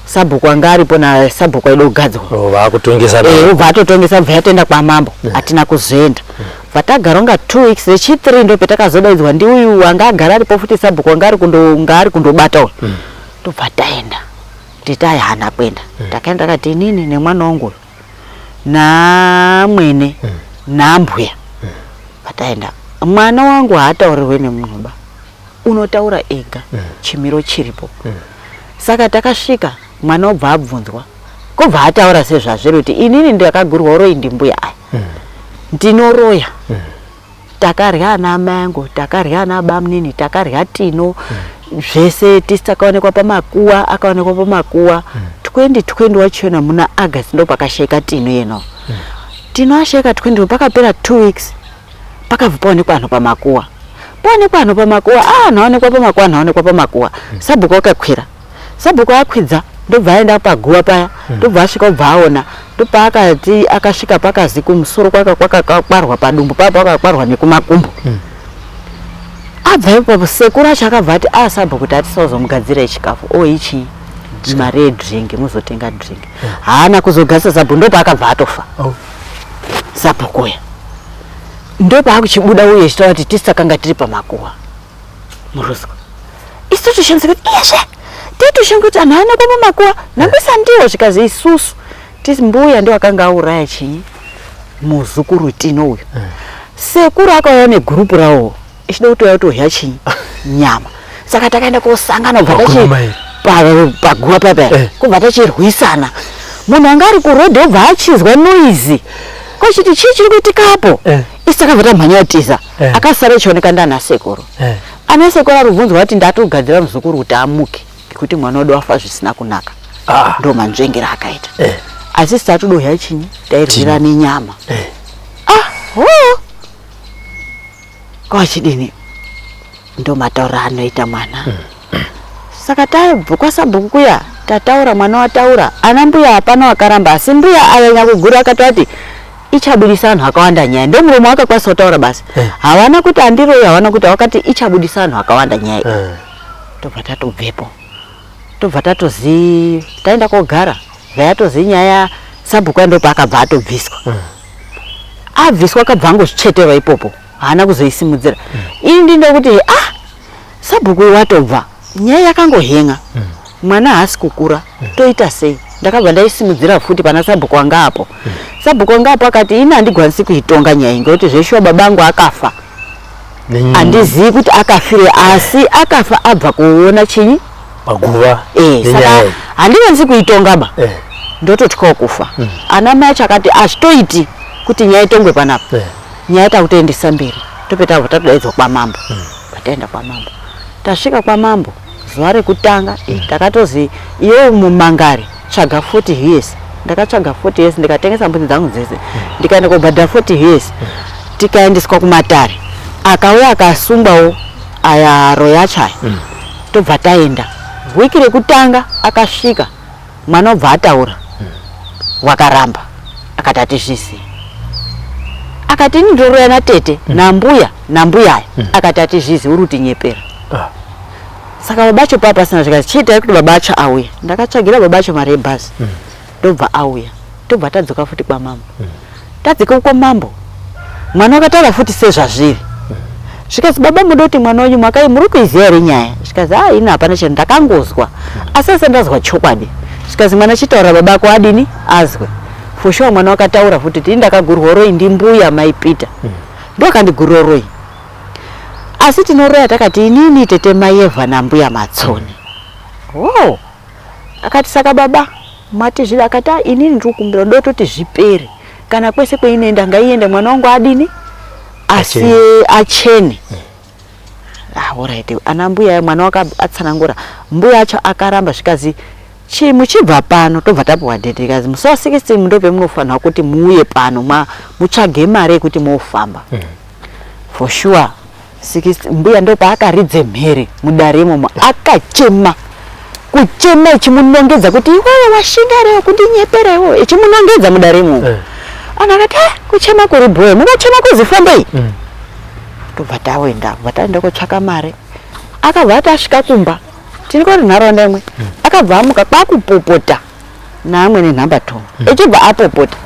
sabhuku anga aripo nasabhuku aida kugadzwa Oh, vaakutongesa. Eh, ubva atotongesa bva yatoenda kwamambo hatina kuzoenda bva tagara unga 2 weeks rechi3 ndo petakazodaidzwa ndiuyu wanga agara aripo futi sabhuku wanga ari kundo nga ari kundobata uyu tobva taenda titi ai haana kuenda takaenda takati inini nemwana wangu uyu namwene nambuya pataenda mwana wangu haataurirwe nemunhu ba unotaura ega chimiro chiripo saka takasvika mwana obva abvunzwa kobva ataura sezvazviri kuti inini ndakagurwa uroyi ndimbuya aya ndinoroya takarya ana amai angu takarya ana bamunini takarya tino zvese tisi takaonekwa pamakuwa akaonekwa pamakuwa 2020 wachona muna august ndo pakashaika tino yeno tino ashaika 20 pakapera 2 weeks pakabva paonekwa anhu pamakuwa paonekwa anhu pamakuwa ah anhu aonekwa pamakuwa anhu aonekwa pamakuwa sabhuku akakwira sabhuku akwidza ndobva aenda paguva paya ndobva asvika obva aona ndopaakati akasvika pakazi kumusoro kwaka kwakakwarwa padumbu paya pakakwarwa nekumakumbo abva ipapo sekuru acho akabva ati a sabhuku kuti atisazomugadzira chikafu o ichi mari yedrink muzotenga drink haana kuzogadzisa sabhuku ndopaakabva atofa Oh. sabhuku uya ndopaakuchibuda uye achitaura kuti tisi takanga tiri pamakuwa muruzwa isu totoshandisa kuti iyezve totoshandisa kuti anhu aonekwa pamakuwa nangwisa ndiwo zvikazi isusu tisi mbuya ndiwo akanga auraya chinyi muzukuru tino uyu sekuru akauya negurupu rawo ichida kutouya kutorya chinyi nyama saka takaenda kosangana kubva Paguva tachi mairi. paguva paya paya Eh. kubva tachirwisana munhu anga ari kurodhi obva achizwa noizi kochiti chii chiri kuitikapo Eh. isu takabva tamhanya kutiza Eh. akasara echioneka ndana sekuru Eh. ana sekuru ari kubvunzwa kuti ndatogadzira muzukuru kuti amuke ngekuti mwana wedu wafa zvisina kunaka Ah. ndo manzvengero akaita Eh. asi sitatodohya chinyi tairwira nenyama Eh. ah Kwachidini ndomataura anoita mwana. Saka tabva kwasabhuku kuya tataura mwana wataura ana mbuya hapana wakaramba asi mbuya aya nyakuguru akatoti ichabudisa vanhu akawanda nyaya ndomuromo wakakwanisa kutaura basi Eh. Havana kuti andiroyi, havana kuti wakati ichabudisa vanhu akawanda nyaya iyi. Tobva tatobvepo, tobva tatozi taenda kogara zvayatozi nyaya sabhuku ndopaakabva atobviswa. Abviswa akabva angozvitsveterwa ipopo, haana kuzoisimudzira. Ini ndindokuti ah, sabhuku uyu watobva nyaya yakangohenga, mwana haasi kukura, toita sei? Ndakabva ndaisimudzira futi pana sabhuku wanga apo. Sabhuku wanga apo akati ini handigwanisi kuitonga nyaya iyi ngekuti zveshuwa baba angu akafa, handizivi kuti akafire, asi akafa abva kuona chinyi paguva. Saka handikwanisi kuitonga ba, ndototyawo kufa. Ana mai acho akati hazvitoiti kuti nyaya itongwe panapa, nyaya takutoendesa mberi. Topeta tatodaidzwa kwamambo. Pataenda kwamambo, tasvika kwamambo zuva rekutanga, takatozi iwe mumangari tsvaga 40 years. Ndakatsvaga 40 years, ndikatengesa mbudzi dzangu dzese, ndikaenda kobhadhara 40 years. Tikaendeswa kumatare, akauya akasungwawo aya royacho aya. Tobva taenda wiki rekutanga, akasvika mwana obva ataura, wakaramba akati hatizvizivi. Akati ini ndoroya natete nambuya nambuyaya. Akati hatizvizi, uri kutinyepera. Saka babacho paa pasina zvikazi chiitai kuti baba acho auye. Ndakatsvagira baba acho mari yebhazi, ndobva auya, tobva tadzoka futi kwamambo. Tadzoka kwamambo, mwana wakataura futi sezvazviri. Zvikazi baba muda kuti mwana wenyu makai muri kuiziva here nyaya? Zvikazi a ini hapana chinhu ndakangozwa, asi asi ndazwa chokwadi. Zvikazi mwana chitaura baba ako adini azwe. For sure mwana wakataura futi kuti ini ndakagurwa roi ndimbuya mai Peter, ndoakandigurira roi, asi tinoroya takati inini tete Mayevha nambuya Matsoni. Oh, akati saka baba mati zviri? Akati "Ah, inini ndiri kukumbira ndototi zvipere, kana kwese kweinoenda ngaiende, mwana wangu adini asi achene." Ah, alright, ana mbuya mwana wakaatsanangura, mbuya acho akaramba. Zvikazi chi muchibva pano tobva tapiwa date, ikazi musi wa 16 ndope munofanirwa kuti muuye pano mutsvage mari yekuti mofamba. For sure 60 mbuya ndopaakaridze mhere mudare imomo, akachema kuchema ichimunongedza kuti iwewe washinga here kundinyepera iwewe, ichimunongedza mudare imomo. Anhu akati "Ah, kuchema kuri bhoe, mungachema kuzifambei." Tobva taenda, bva taenda kotsvaka mari. Akabva ati asvika kumba, tiri kuri nharaunda imwe, akabva amuka kwakupopota naamwene nhamba 2, echibva apopota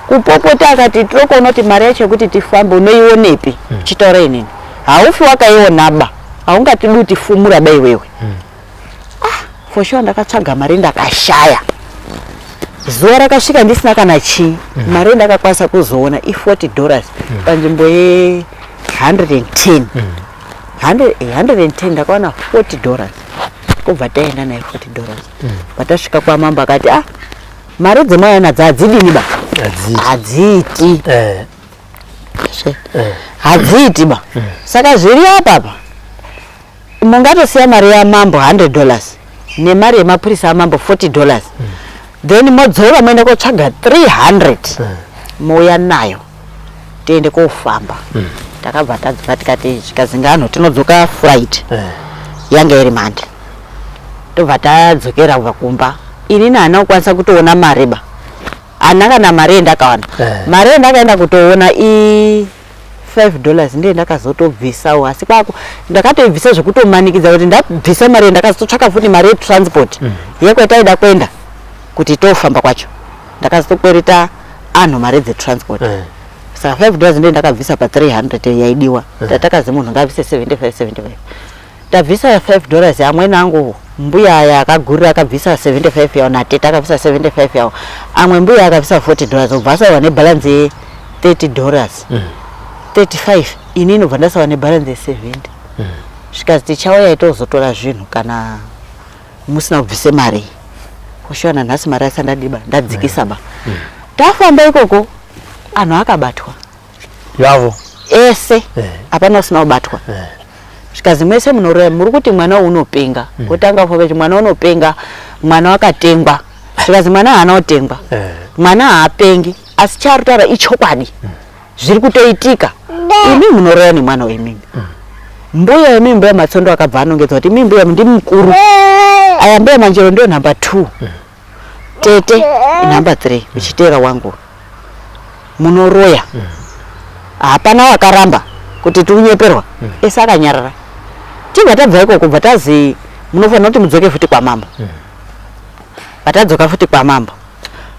kupopota akati tiri kuona kuti mari yacho yekuti tifambe unoionepi? Chitaura inini haufi wakaiona ba, haungatidi kutifumura ba iwewe. Ah, for sure ndakatsvaga mari ndakashaya. Zuva rakasvika ndisina kana chii. Mari yandakakwanisa kuzoona i$40 panzvimbo ye110, 110 ndakawana $40, kubva taenda nayo $40. Patasvika kwamambo akati ah, mari dzemauya nadzo hadzidini ba, hadziiti, hadziiti ba. Saka zviri apapa mungatosiya mari yamambo $100 nemari yemapurisa amambo $40, then modzoka moenda kotsvaga 300 mouya nayo tiende kofamba. Takabva tadzoka tikati zvikazingano tinodzoka flight yanga iri Monday. Tobva tadzokera kubva kumba, inini handina kukwanisa kutoona mari ba, handina kana mari yandakawana. Mari yandakaenda kutoona i $5 ndiye ndakazotobvisawo, asi kwako ndakatoibvisa zvekutomanikidza kuti ndabvisa mari. Ndakazototsvaka futi mari yetransport yekwataida kuenda kuti tofamba kwacho, ndakazotokwereta anhu mari dzetransport. Saka $5 ndiye ndakabvisa pa300 yaidiwa. Tatakazi munhu ngaabvise 75 75, tabvisa $5. Amweni angu mbuya aya akagurira akabvisa 75 yawo, natete akabvisa 75 yawo, amwe mbuya akabvisa $40, obva asaiwa nebalance ye$30, 35. Inini obva ndasaiwa nebalance ye70. Zvikazi tichauya itozotora zvinhu kana musina kubvise mari. Kushuwa nanhasi mari asati ndadiba ndadzikisa ba. Tafamba ikoko anhu akabatwa yavo ese, hapana usina kubatwa. Zvikazi mwese munoroya muri kuti mwana unopenga, kutanga kufa mwana unopenga, mwana wakatengwa. Zvikazi mwana haana kutengwa, mwana haapengi, asi chaari kutaura ichokwadi, zviri kutoitika. Imi munoroya nemwana wemimi. Mbuya imi mbuya Matsondo akabva anongedza kuti imi mbuya ndimi mukuru. Aya mbuya Manjero ndiyo number 2. Tete number 3 uchiteera wangu. Munoroya. Hapana wakaramba kuti tiunyeperwa. Ese akanyarara. Tibva tabva ikoko bva tazi munofanira kuti mudzoke futi kwamambo. Vatadzoka futi kwamambo.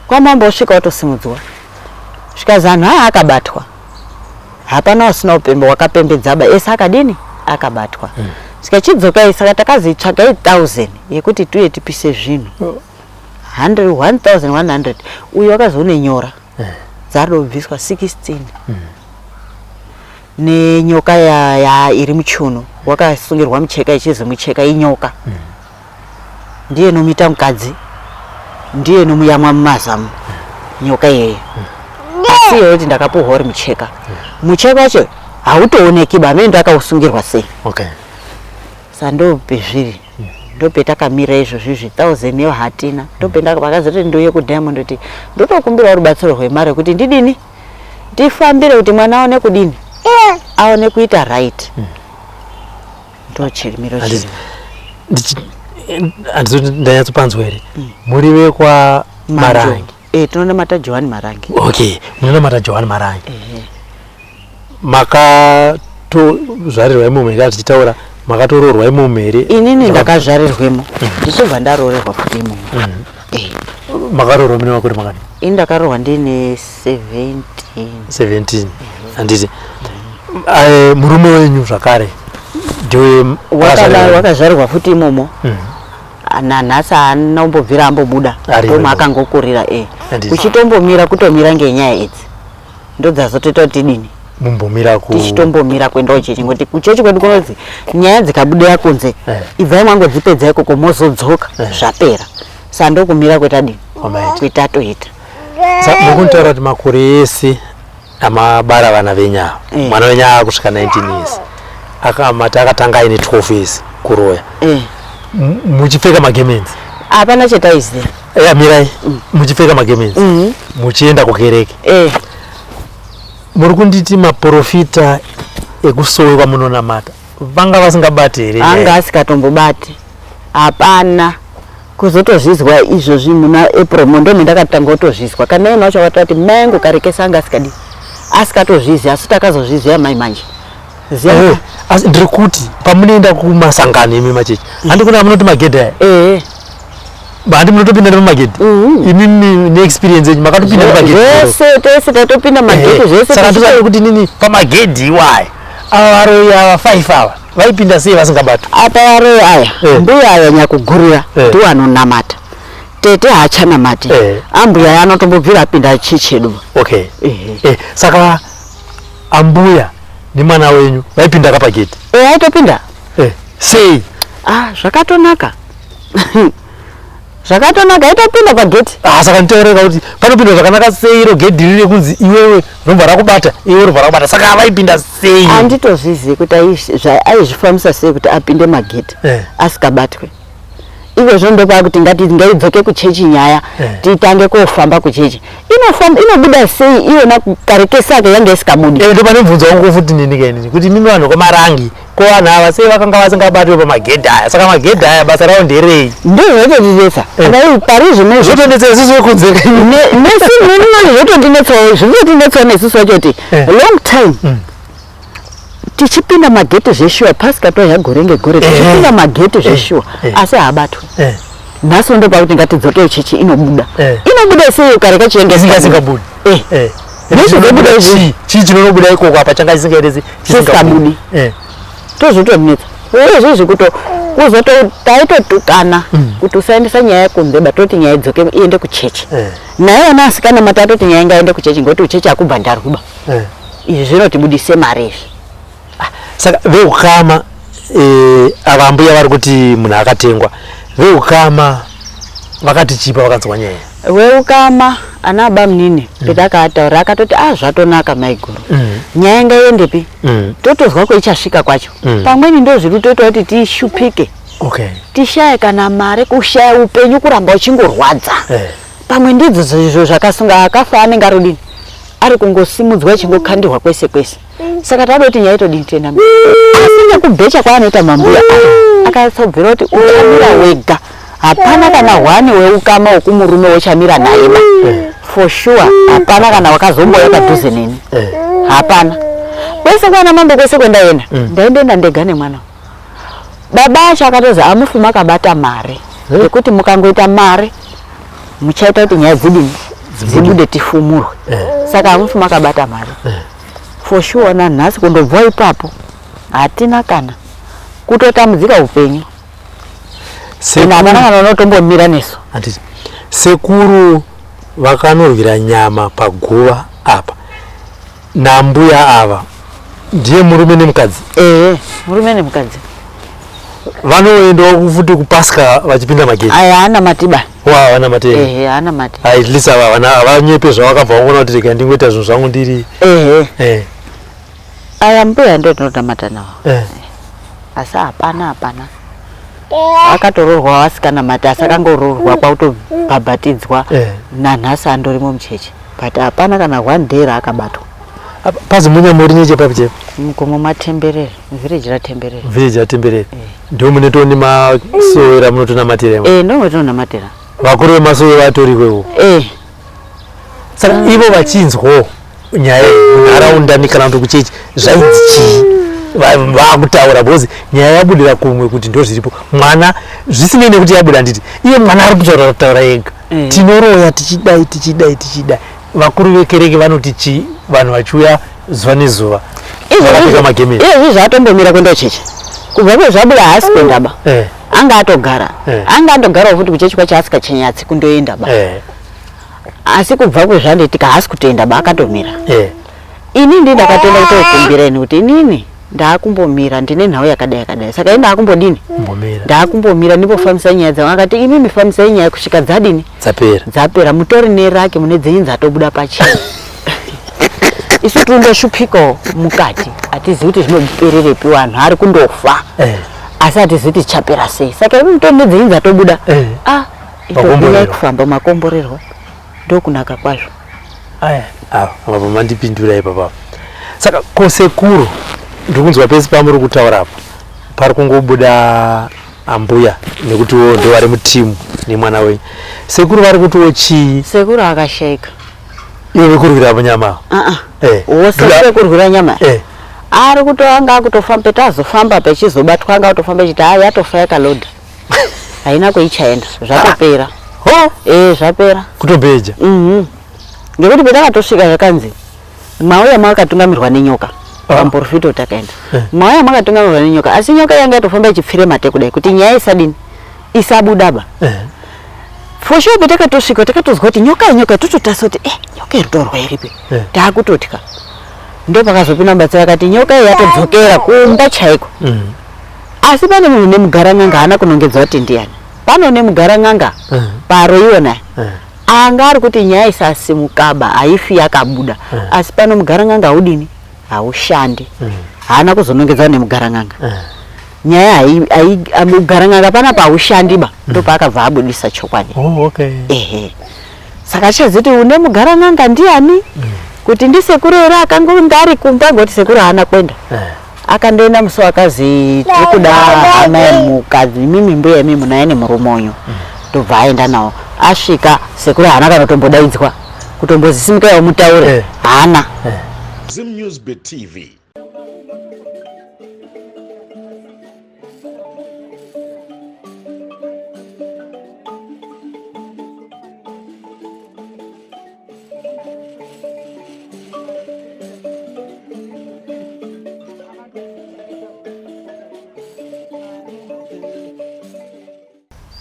Kwamambo osvika otosimudzwa. Zvikazi anhu aya akabatwa. Hapana usina upembe wakapembedzaba ese akadini akabatwa. Saka chidzokai saka takazi tsvagai 1000 yekuti tuye tipise zvinhu. 100 1100 uyu wakazi une nyora dzarobviswa 16 nenyoka ya, ya iri muchuno wakasungirwa mucheka ichizi mucheka inyoka ndiye nomuita mukadzi ndiye nomuyamwa mumazamu nyoka iyeye asi iyoyo kuti ndakapuhwa uri mucheka mucheka wacho hautooneki ba amene ndakausungirwa sei okay sa ndopezviri ndopetakamira izvozvi izvi 1000 yo hatina ndopendakazoti ndiuye kudiamond kuti ndotokumbirawo rubatsiro rwemari kuti ndidini ndifambire kuti mwana aone kudini aone kuita right ndochirimiro Handiti- chiri Handizoti ndanyatsopanzwa here muri vekwa Marangi? Eh, tinonamata Johani Marangi. Okay, munonamata Johani Marangi. Makatozvarirwa imomo here? Tichitaura makatoroorwa imomo here? Inini ndakazvarirwemo ndichibva ndaroorerwa futi imomo. Eh, Makaroorwa mune makore makani? Ini ndakaroorwa ndine 17. 17, handiti? Murume wenyu zvakare ndiwe Wakazvarirwa futi imomo. Nanhasi haana kumbobvira ambobuda. Ari Ndoma imomo. akangokurira e. Handiti. Kuchitombomira kutomira ngenyaya idzi ndodzazotoita kuti tidini Mumbomira ku tichitombomira kuenda kuchechi ngekuti kuchechi kwedu kunonzi nyaya dzikabudira kunze ibvai mwangodzipedza ikoko mozodzoka zvapera. Sa ndokumira kwetadini Kwamaita. kwetatoita. Mukunditaura kuti makore ese amabara vana venyu ava, mwana wenyu aakusvika 19 years, akamati akatanga aine 12 years kuroya, muchipfeka magemenzi? Hapana chetaiziva. Mirai, muchipfeka magemenzi, muchienda kukereke, muri kunditi maprofita ekusowe kwamunonamata vanga vasingabati here nyaya? Anga asikatombobati, hapana. Kuzotozvizwa izvozvi muna April mo ndome ndakatanga kutozvizwa. Kana iyena wacho wakatoti mai angu kare kese anga asikadi asikatozviziva, asi takazozviziva mai manje. Ziya. Asi ndiri kuti pamunoenda kumasangano imi machechi, handi kuna munoti magedhi aya? Handi munotopinda nemumagedhi? Imimi neexperience yenyu makatopinda nemagedhi? Zvese tese tatopinda magedhi zvese. Saka ndosaka kuti nini pamagedhi iwaya, ava varoyi ava 5 ava vaipinda sei vasingabatwi? Apa varoyi aya, mbuya aya nyakugurira ndiwo anonamata, tete haachanamati, ambuya aya anotombobvira apinda chechi yedu. Okay. Saka ambuya nemwana wenyu vaipinda kapagedhi? Aitopinda. Sei? Ah, zvakatonaka, zvakatonaka, aitopinda pageti. Ah, saka nditaureka kuti panopindwa zvakanaka sei iro gedhi riri rekunzi iwewe robva rakubata, iwe robva rakubata, saka vaipinda sei? Handitozvizivi kuti aizvifambisa sei kuti apinde mageti asikabatwe. Izvozvo ndokwakuti ngati ngaidzoke kuchechi nyaya, titange kofamba kuchechi. Inofamba inobuda sei iyona kare kese ake yanga isikabudi? Ndo pane mubvunzo wangu futi nini kainini kuti imimi vanhu kwamarangi, ko vanhu ava sei vakanga vasingabatwe pamagedhi aya? Saka magedhi aya basa rawo nderei? Ndozvotondinetsa. Kana pari zvino Zvotondetsa isusu vekunze. Nesu zvotondinetsawo, zvinotinetsawo nesusu wacho kuti long time tichipinda mageti zveshuwa, pasika toya gore ngegore tichipinda mageti zveshuwa, asi haabatwi. Nhasi ndopakuti ngatidzokei chechi, inobuda. Inobuda sei kare kacho yanga Isingabudi. Nezvinobuda izvi. Chii chinonobuda ikoko apa changa chisingaiti? Chisingabudi. Tozvotonetsa uyezvizvi kuto kuzoto taitotukana kuti usaendesa nyaya kunze ba, toti nyaya idzoke iende kuchechi. Naye ana asikana mati atoti nyaya ngaende kuchechi ngekuti kuchechi hakubhandarwi ba. Izvi zvinotibudise mari izvi. Saka veukama ava ambuya vari kuti munhu akatengwa, veukama vakati chipa vakanzwa nyaya? Weukama ana bamunini petakaataura akatoti a zvatonaka maiguru, nyaya ngaiendepi, totozwa kweichasvika kwacho. Pamweni ndo zviri kutoita kuti tishupike, tishaye kana mari, kushaya upenyu kuramba uchingorwadza. Pamwe ndidzo zvizvo zvakasunga akafa anenge arudini. Ari kungosimudzwa ichingokandirwa kwese kwese. Saka tada kuti nyaya itodini tienda mberi. Asi nekubhecha kwaanoita mambuya aya akatsobvira kuti uchamira wega. Hapana kana hwani weukama wekumurume wochamira naye ba. For sure hapana kana wakazombouya padhuze neni. Hapana. Kwese kwana mambo kwese kwendaenda. Ndaindoenda ndega nemwana. Baba acho akatozi amufi makabata mari. Yekuti mukangoita mari muchaita kuti nyaya dzidini dzibude tifumurwe. Saka amufi makabata mari. For sure nanhasi kundobva ipapo hatina kana kutotambudzika upenyu. Ende hapana kana unotombomira nesu. Handiti sekuru vakanorwira nyama paguva apa nambuya ava ndiye murume nemukadzi? Ehe, murume nemukadzi. Vanoendawo futi kuPasca vachipinda mageji? Aya haana matiba. Wa havana mati. Ehe, haana mati. At least ava havana havanyepe zvavakabva vangoona kuti rega ndingoita zvinhu zvangu ndiri. Ehe. Eh. Aya mbuya ndo tinotamata nawo. Eh. Asi hapana hapana. Akatoroorwa vasikana mati asi akangoroorwa kwakutobhabhatidzwa Eh. nanhasi andorimo muchechi. But hapana kana one day raakabatwa. Apa paZimunya muri nechepapi chepo? Mugomo maTemberere, village raTemberere. Village raTemberere. Ndo munotoni masowera munotonamatira imo. Eh, ndo munotonamatira. Vakuru vemasowe vatoriko ikoko. Eh. Saka ivo vachinzwawo nyaya iyi munharaunda kana kuti kuchechi zvainzi chii? Vakutaura because nyaya yabudira kumwe kuti ndo zviripo. Mwana zvisinei nekuti yabuda handiti iye mwana ari kutaura kutaura ega. Tinoroya tichidai tichidai tichidai. Vakuru vekereke vanoti chii vanhu vachiuya zuva nezuva vakapfeka magemeni? Izvozvi zvatombomira kuenda kuchechi. Kubva kwezvabuda haasi kuenda ba. Anga atogara. Anga atogarawo futi kuchechi kwacho asikachinyatsI kundoenda ba. Asi kubva kwezvandoitika haasi kutoenda ba akatomira. Ini ndini ndakatoenda kutokumbira ini kuti inini ndaakumbomira ndine nhau yakadai yakadai saka ini ndaakumbodini ndaakumbomira ndimbofambisa nyaya dzangu. Akati imi mifambisai nyaya kusvika dzadini dzapera dzapera mutori neraki mune dzenyu dzatobuda pachena. Isu tiri mukati hatizivi kuti zvinopererepi vanhu ari kundofa asi hatizivi kuti zvichapera sei saka imi mutori nedzenyu dzatobuda ah itobuyai kufamba makomborerwa ndokunaka kwazvo. Aya ava apa mandipindura ipapa. Saka ko sekuru ndiri kunzwa pese pamuri kutaura apa pari kungobuda ambuya nekutiwo ndo vari mutimu nemwana wenyu. Sekuru vari kutiwo chii? Sekuru akashaika. Ivo vekurwira nyama? Wose vekurwira nyama. Ari kutoanga akutofamba petazofamba pechizobatwa anga akutofamba echiti haa yatofa yakalodha. Haina kweichaenda zvatopera. Ho? Zvapera. Kutobheja. Ngekuti petakatosvika zvakanzi mauya makatungamirwa nenyoka. Pamuprofita takaenda. Mauya makatungamirwa nenyoka asi nyoka yanga yatofamba ichipfire mate kudai kuti nyaya isadini isabuda ba. For sure petakatosvika takatozwa kuti nyoka nyoka tototasa kuti nyoka iri kutorwa iripi. Takutotya. Ndo pakazopinda mubatsiri akati nyoka iyi yatodzokera kumba chaiko. Asi pane munhu nemugarang'anga haana kunongedza kuti ndiani. Pano nemugarang'anga paro iwona anga ari kuti nyaya isasimukaba haifi yakabuda. Asi pano mugarang'anga haudini haushandi. Haana kuzonongedza nemugarang'anga. Nyaya mugarang'anga panapa haushandi ba ndopaakabva abudisa chokwadi. Oh, okay. Ehe. Saka chaziti une mugarang'anga ndiani? Kuti ndisekuru here akangonge ari kumba ngoti sekuru haana kuenda. Akandoenda musi wakazi tiri kuda hama yemukadzi imimi mbuya imi munaye nemurume uyu. Ndobva aenda nawo. Asvika sekuru haana kana kutombodaidzwa. Kutombozisimuka mutaure haana. Zim News Bit TV.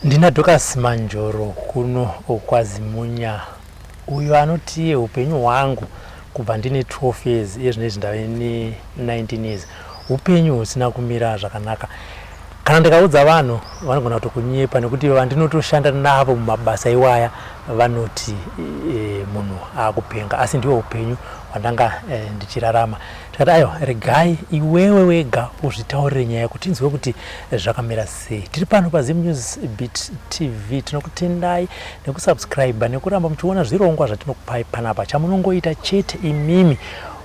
Ndina Dorcas Manjoro kuno kwaZimunya uyo anoti upenyu hwangu kubva ndine 12 years iye zvinezvi ndave ne 19 years upenyu husina kumira zvakanaka. Kana ndikaudza vanhu vanogona kutokunyepa nekuti vandinotoshanda navo mumabasa iwaya vanoti munhu akupenga, asi ndiwo upenyu hwandanga eh, ndichirarama. Tikati aiwa, regai iwewe wega uzvitaurire nyaya yako tinzwe kuti zvakamira sei. Tiri pano paZim News Beat TV, tinokutendai nekusubscribe nekuramba muchiona zvirongwa zvatinokupai panapa. Chamunongoita chete imimi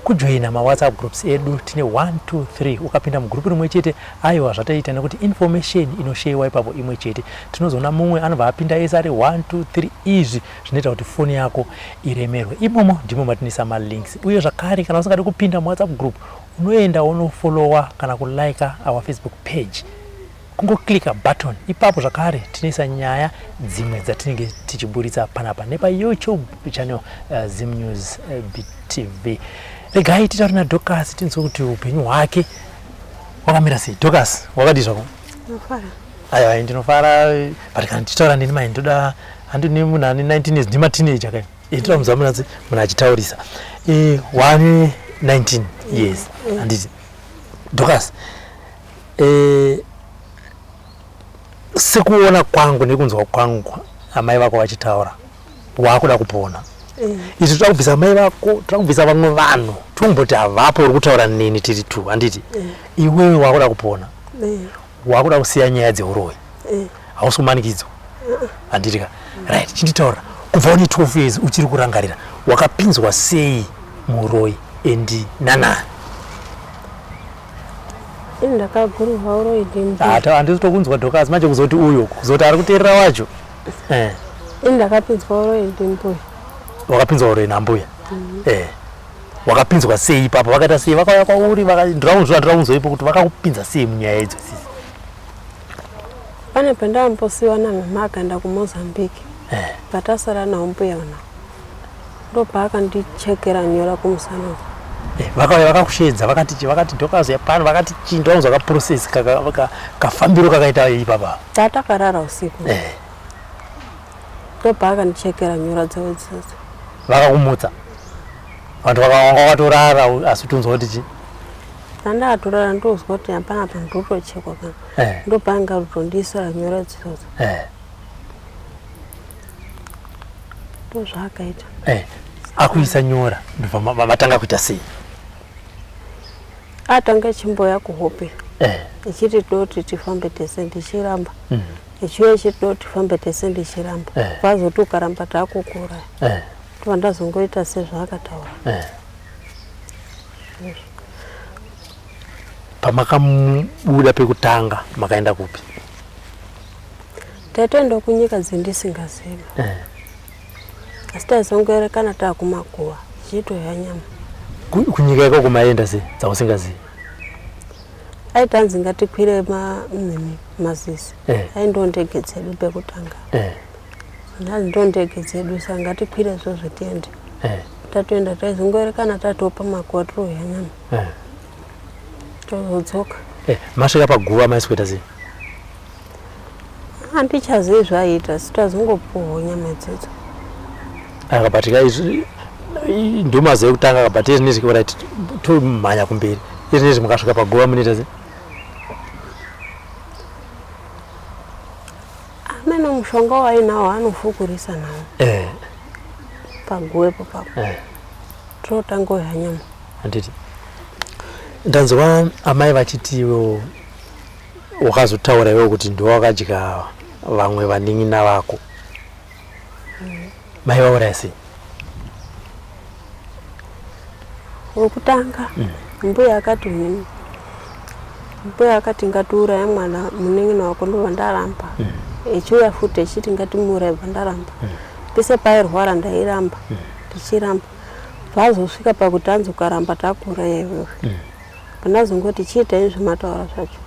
kujoina mawhatsapp groups edu, tine 1 2 3. Ukapinda mugroup rimwe chete, aiwa zvataita nekuti information inosheyiwa ipapo imwe chete. Tinozoona mumwe anobva apinda ese ari 1 2 3. Izvi zvinoita kuti foni yako iremerwe. Imomo ndimo matinoisa malinks. Uye zvakare kana usingadi kupinda muwhatsapp group, unoenda wonofollowa kana kulika our Facebook page, kungoclicka button ipapo. Zvakare tinoisa nyaya dzimwe dzatinenge tichiburitsa panapa nepaYouTube channel Zim News BTV. Regai titaure naDocas tinzwe kuti upenyu hwake wakamira sei. Docas, wakadii zvako? Aiwa, ndinofara, but kana ndichitaura neni mai ndoda handini munhu ane 19 years, ndimateenager kai. Ndoda kunzwa munhu achitaurisa. Wane 19 years, handiti Docas? Sekuona kwangu nekunzwa kwangu amai vako vachitaura, wakuda kupona. Izvi toda kubvisa amai vako, toda kubvisa vamwe vanhu, tomboti havapo, uri kutaura neni tiri two, handiti? Iwewe wakuda kupona, wakuda kusiya nyaya dzeuroyi, hausi kumanikidzwa, handiti ka? Right, chinditaura, kubva une 12 years uchiri kurangarira, wakapinzwa sei muroyi and nanani? Ini ndakagururwa uroyi ndimbuya. Handisi tokunzwa Docas, manje kuzoti uyo, kuzoti ari kuteerera wacho. Ini ndakapinzwa uroyi ndimbuya. Wakapinzwa uroyi nambuya? Wakapinzwa sei ipapo? Vakaita sei? Vakauya kwauri? Ndirakunzwa, ndirakunzwa ipo kuti vakakupinza sei munyaya idzo sisi? Pane pandambosiwa namama akaenda kuMozambique. Patasara nawo mbuya ona, ndopaakandichekera nyora kumusana uku. Vakauya vakakushedza, vakati chi? Vakati Docas yapano? Vakati chii? Ndirakunzwa kaprocess kafambiro kakaita ipapa. Tatakarara usiku, ndopaakandichekera nyora dzavo idzodzo. Vakakumutsa, vanhu vakawanga wakatorara, asi tonzwa kuti chi? Pandatorara ndozwa kuti hapana pa ndotochekwa kana. Ndopanga rutondiisira nyora idzodzo. Ndozvaakaita. Akuisa nyora, ndobva matanga kuita sei? Atanga chimboya kuhope ichiti toti tifambe tese, ndichiramba. Ichiuya ichiti toti tifambe tese, ndichiramba. Pazoti ukaramba takukuuraya. Ndobva ndazongoita sezvaakataura. Pamakabuda pekutanga makaenda kupi? Taitoenda kunyika dzendisingazivi. Asi taizongoerekana taakumakuva tichitoya nyama. Kunyika ikoko maienda sei dzausingazivi? Aitanzi ngatikwire nini mazizi. Ai ndo ndege dzedu pekutanga. Ndanzi ndo ndege dzedu, saka ngatikwire izvozvo tiende. Tatoenda taizongoerekana tatopa makuva tiroya nyama. Tozodzoka. Masvika paguva maisweta sei? Handichazivi zvaiita, asi tazongopuhwa nyama idzodzo. Akabatika izvi ndomazuva ekutanga akabata izvi nezvi, right, tomhanya kumberi. Izvi nezvi mukasvika paguva munoita sei? Amene mushonga wainawo anofukurisa nawo. Paguwepo papo. Totanga uya nyama. Handiti ndanzwa amai vachiti iwewo wakazotaura iwewe kuti ndiwe wakadya vamwe vanin'ina vako. Mai vauraya sei? Wekutanga, mbuya akati mini, mbuya akati ngatiuraye mwana munin'ina wako, ndobva ndaramba. Echiuya futi echiti ngatimuuraye, bva ndaramba. Pese pairwara ndairamba, ndichiramba. Pazosvika pakuti anzi ukaramba takuuraya iwewe. Pandazongoti chiitai zvamataura zvacho.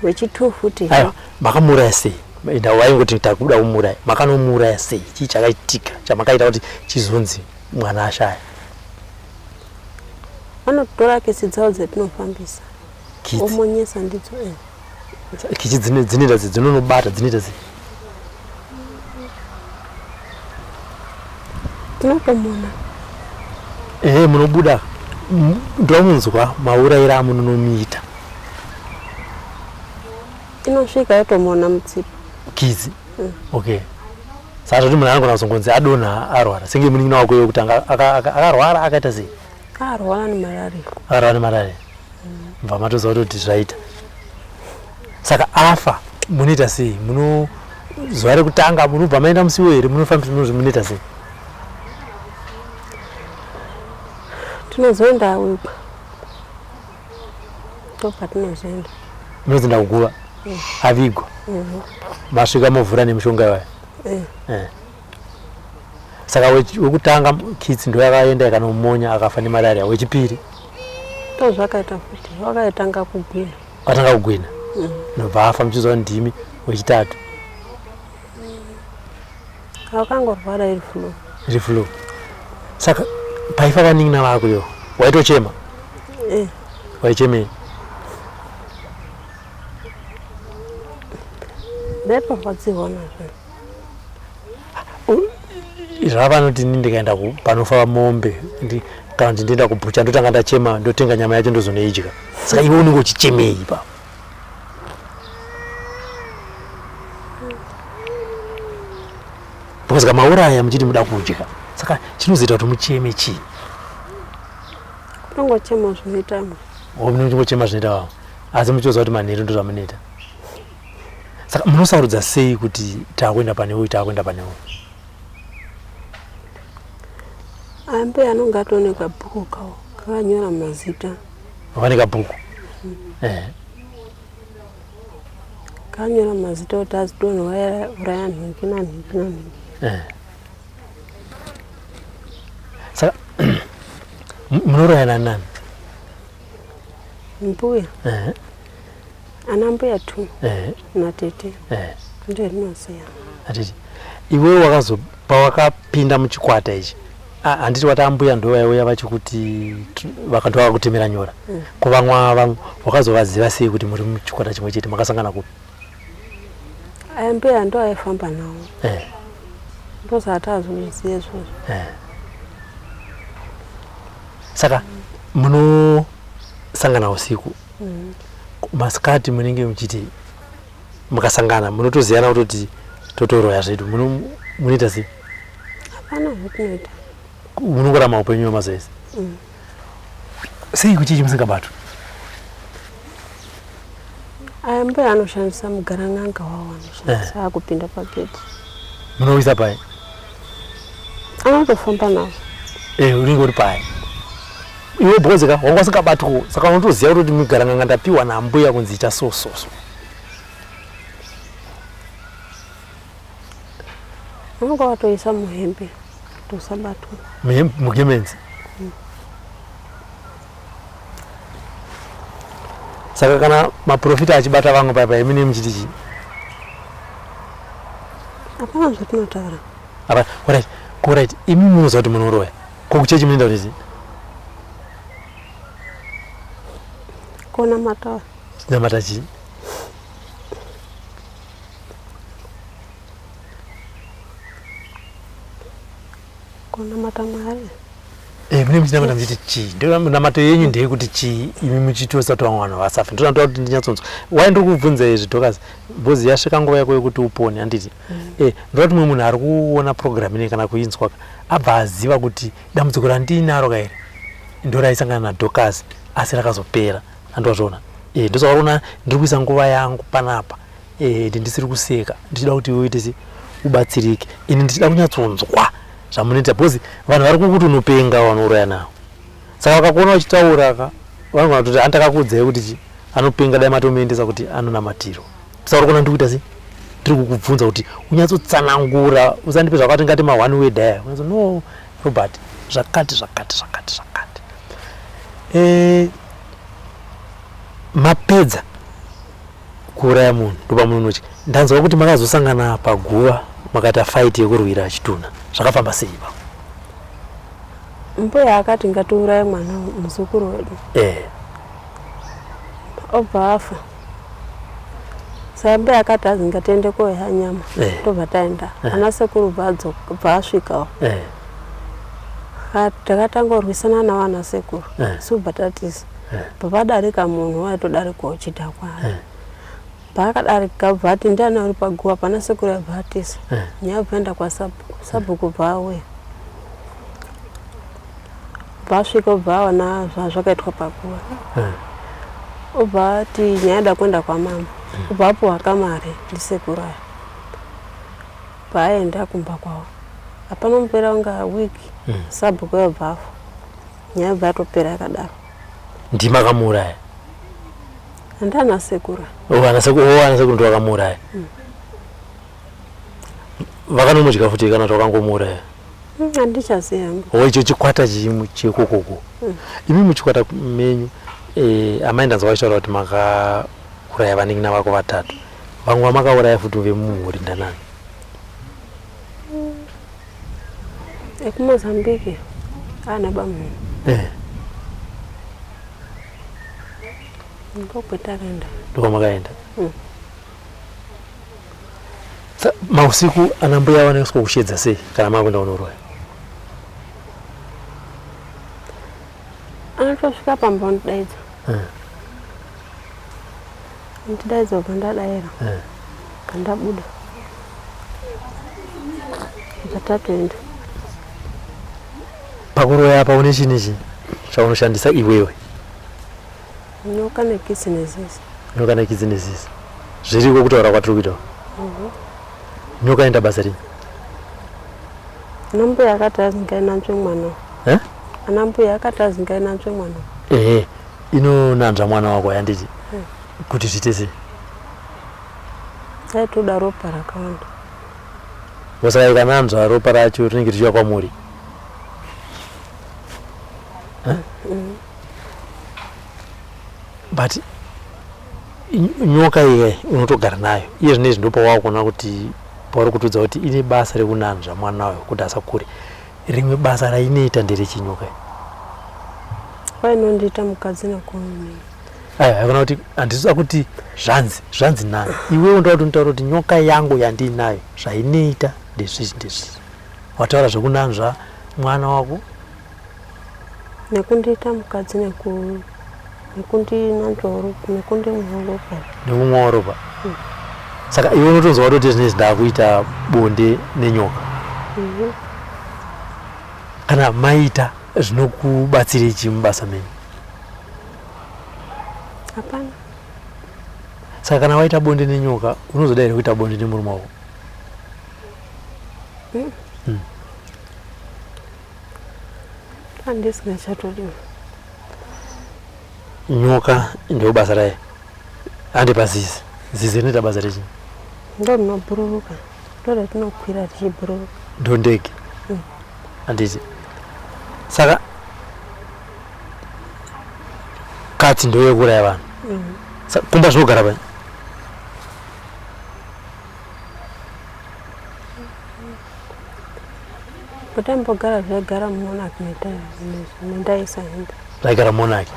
Wechitu futi. Aiwa, makamuuraya sei? Enda waingoti takuda kumuuraya, makanomuuraya sei? Chii chakaitika chamakaita kuti chizonzi mwana ashaya? Vanotora kesi dzavo dzatinofambisa. Kitsi. Omonyesa ndidzo. Kichi dzinoita sei? Dzinonobata dzinoita sei? Tinotomona. Ehe, munobuda ndomunzwa maurayira amunonomuita. Inosvika yotomona mutsipa. Kizi. Okay. Saka zvoti munhu anogona kuzongonzi adonha arwara senge munin'ina wako iwe kutanga akarwara akaita sei? Arwara nemalaria. Akarwara nemalaria. Mubva matoziva kuti zvaita. Saka afa munoita sei? Muno zuva rekutanga munobva maenda musiwo here? Munofambisa munoita sei? Tinozoenda wigwa. Ndopatinozoenda. Munozoenda kuguva? Mm. Avigwa. Mm -hmm. Masvika movhura nemishonga iwayo. Eh. Eh. Saka wekutanga kitsi ndoyakaenda ikanomonya akafa nemalaria wechipiri. Ndozvakaita futi wakaitanga kugwina. Atanga kugwina. Mm. Nobva afa muchizwa ndimi wechitatu. Akangorwara iri flu. Iri flu. Saka paifa vanin'ina vako iwo waitochema? Eh. Waichemei? Ndaitorwadziwa nazvo. Zvavanoti ini ndikaenda panofa mombe kana kuti ndienda kubhucha ndotanga ndachema ndotenga nyama yacho ndozonoidya. Saka iwe unenge uchichemei ipapo? Because kamauraya muchiti muda kudya saka chinozoita kuti mucheme chii? Kunongochema zvinoita vamwe. Munongochema zvinoita vamwe asi muchizoziva kuti manheru ndozvamunoita. Saka munosarudza sei kuti takuenda pane uyu takuenda pane uyu? Ambe anonge atone kabhuku kawo kakanyora mazita. Vane kabhuku? Mm. Eh. Kanyora mazita kuti azidonhe uraya nhingi nanhingi nanhingi. Eh. Saka munorayana nani? Mbuya. Eh. Ana mbuya tu. Eh. Natete. Eh. Ndiyo ndinoziva. Atete. Iwe wakazo pawakapinda muchikwata ichi handiti wati ambuya ndo vaiuya vachikuti vakanto vakakutemera nyora mm. ko vamwe ava wakazovaziva sei kuti muri muchikwata chimwe chete makasangana kupi aya mbuya ndo aifamba nawo eh. ndosati azoziva izvozvo eh. Saka munosangana usiku mm. Masikati munenge muchiti mukasangana munotoziyana kutoti totoroya zvedu munoita sei? Hapana zvatinoita. Munongorama upenyu wemazuva ese mm. Sei kuchechi musingabatwi? Aya mbuya anoshandisa mugaran'anga wawo anoshandisa eh. Akupinda pagedhi munowisa pai? Anotofamba nawo eh, unenge uri pai iwe because ka wanga usingabatwi saka unotoziva kuti mugaran'anga ndapiwa nambuya kunzi ita so so so. Unenge watoisa muhembe kuti usabatwa. Mugemenzi. Mm. Saka kana maprofita achibata vamwe paya paya mine muchiti chii? Hapana zvatinotaura. Apa, alright, alright. Imi munoziva kuti munoroya. Ko kuchechi munoenda kuti chii? Konamata. Namata chii? Kunamata Mwari. Eh, mune muchinamata muchiti chii? Ndio namato yenyu ndeyekuti chii? Imi muchitosa kuti vamwe vanhu vasafe. Ndinoda ndoda kuti ndinyatsonzwa. Why ndiri kubvunza izvi Dorcas? Because yasvika nguva yako yekuti upone, handiti? Mm. Eh, ndoda kuti mumwe munhu ari kuona program ine kana kuinzwa abva aziva kuti dambudziko randinaro ka iri ndoraisangana naDorcas asi rakazopera. Andozviona. Eh, ndosaka unoona ndiri kuisa nguva yangu panapa. Eh, ndi ndisiri kuseka ndichida kuti iwe uite se ubatsirike. Ini ndichida kunyatsonzwa zvamunoita because vanhu vari kukuti unopenga vanouraya nawo. Saka vakakuona uchitaura ka vanogona kutoti andakakuudzai kuti chi anopenga dai matomuendesa kuti anonamatirwa. Saka uri kuona ndiri kuita se ndiri kukubvunza kuti unyatsotsanangura usandipe zvakati ngati ma one word aya. Unyatsoti no Robert zvakati zvakati zvakati zvakati. Eh, mapedza kuuraya munhu ndopamunonotya ndanzwa kuti makazosangana paguva makaita fight yekurwira chitunha zvakafamba sei ipapo mbuya akati ngatiuraye mwana muzukuru wedu eh. Obva afa saka mbuya akati azi ngatiende koya nyama eh. Tobva taenda eh. Ana sekuru bva asvikawo eh. Takatanga kurwisana navo ana sekuru eh. Isu bva tatiza eh. Papadarika munhu waitodarikawo chidhakwa eh. Paakadarika bva ati ndiani uri paguva pana sekuru yabva atisa. Eh. Nyaya bva enda kwasabhuku. Sabhuku bva auya. Bva asvika bva aona zvazvakaitwa paguva. Eh. Obva ati nyaya yada kuenda kwamambo. Obva apuwa kamari ndisekuru aya. Bva aenda kumba kwavo. Hapana mupera kunga week. Sabhuku yabva afa. Nyaya bva yatopera yakadaro. Ndima akamuuraya. Andana sekuru. Oh, ana sekuru, oh, ana sekuru ndovakamuuraya. Vakanomudya futi kana kuti vakangomuuraya. Handichazivi hangu. Oh, icho chikwata chekokoko. Imi muchikwata menyu eh, amai ndanzwa vachitaura kuti makauraya vanin'ina vako vatatu. Vamwe vamakauraya futi vemumhuri ndanani? EkuMozambique ana bamunhu. Eh. Ndokwatakaenda. Ndokwamakaenda. Mausiku ana mbuya vanoiswa kushedza sei kana makuenda kunoroya? Anotosvika pamba ondidaidza. Ndidaidza ubva ndadaira. Kandabuda. Bva tatoenda. Pakuroya apa une chini chi chaunoshandisa iwewe? Nyoka nekitsi nezizi. Nyoka nekitsi nezizi. Zviriko kutaura kwatiri kuita. Nyoka inoita basa rei? Ana mbuya akati azingainanzve mwana. Eh? Ana mbuya akati azingainanzve mwana. Ehe, inonanzva mwana wako handiti? Kuti zviite sei? Aitoda ropa rakawanda. Saka ikananzva ropa racho rinenge richiuya kwamuri. Eh? But nyoka iye unotogara nayo iye zvinezvi ndopawakuona kuti pauri kutudza kuti ine basa rekunanzva mwana wayo kuti asakure. Rimwe basa rainoita nderechinyoka iyi. Kwainondiita mukadzi nekuni. Aiwa, haikona kuti handisi kuti zvanzi zvanzi nani. Iwewe ndoda kuti nditaure kuti nyoka yangu yandiinayo zvainoita ndezvizvi ndezvizvi. Wataura zvekunanzva mwana wako Nekundiita mukadzi nekundinanzva ropa nekundimwa ropa. Nekumwa ropa. Saka iwe unotonzwa watoti zvinezvi ndakuita bonde nenyoka. Kana maita zvinokubatsirei chii mubasa menyu? Hapana. Saka kana waita bonde nenyoka unozoda here kuita bonde nemurume wako? Handisingachatodiwa. Nyoka ndo basa rayo. Hande pazizi. Zizi rinoita basa rechii? Ndo rinobhururuka. Ndo ratinokwira tichibhururuka. Ndo ndege. Handiti. Saka katsi ndo yekuuraya vanhu. Saka kumba zvinogara pai? Pataimbogara zvaigara mumonaki mendaisaenda. Zvaigara mumonaki.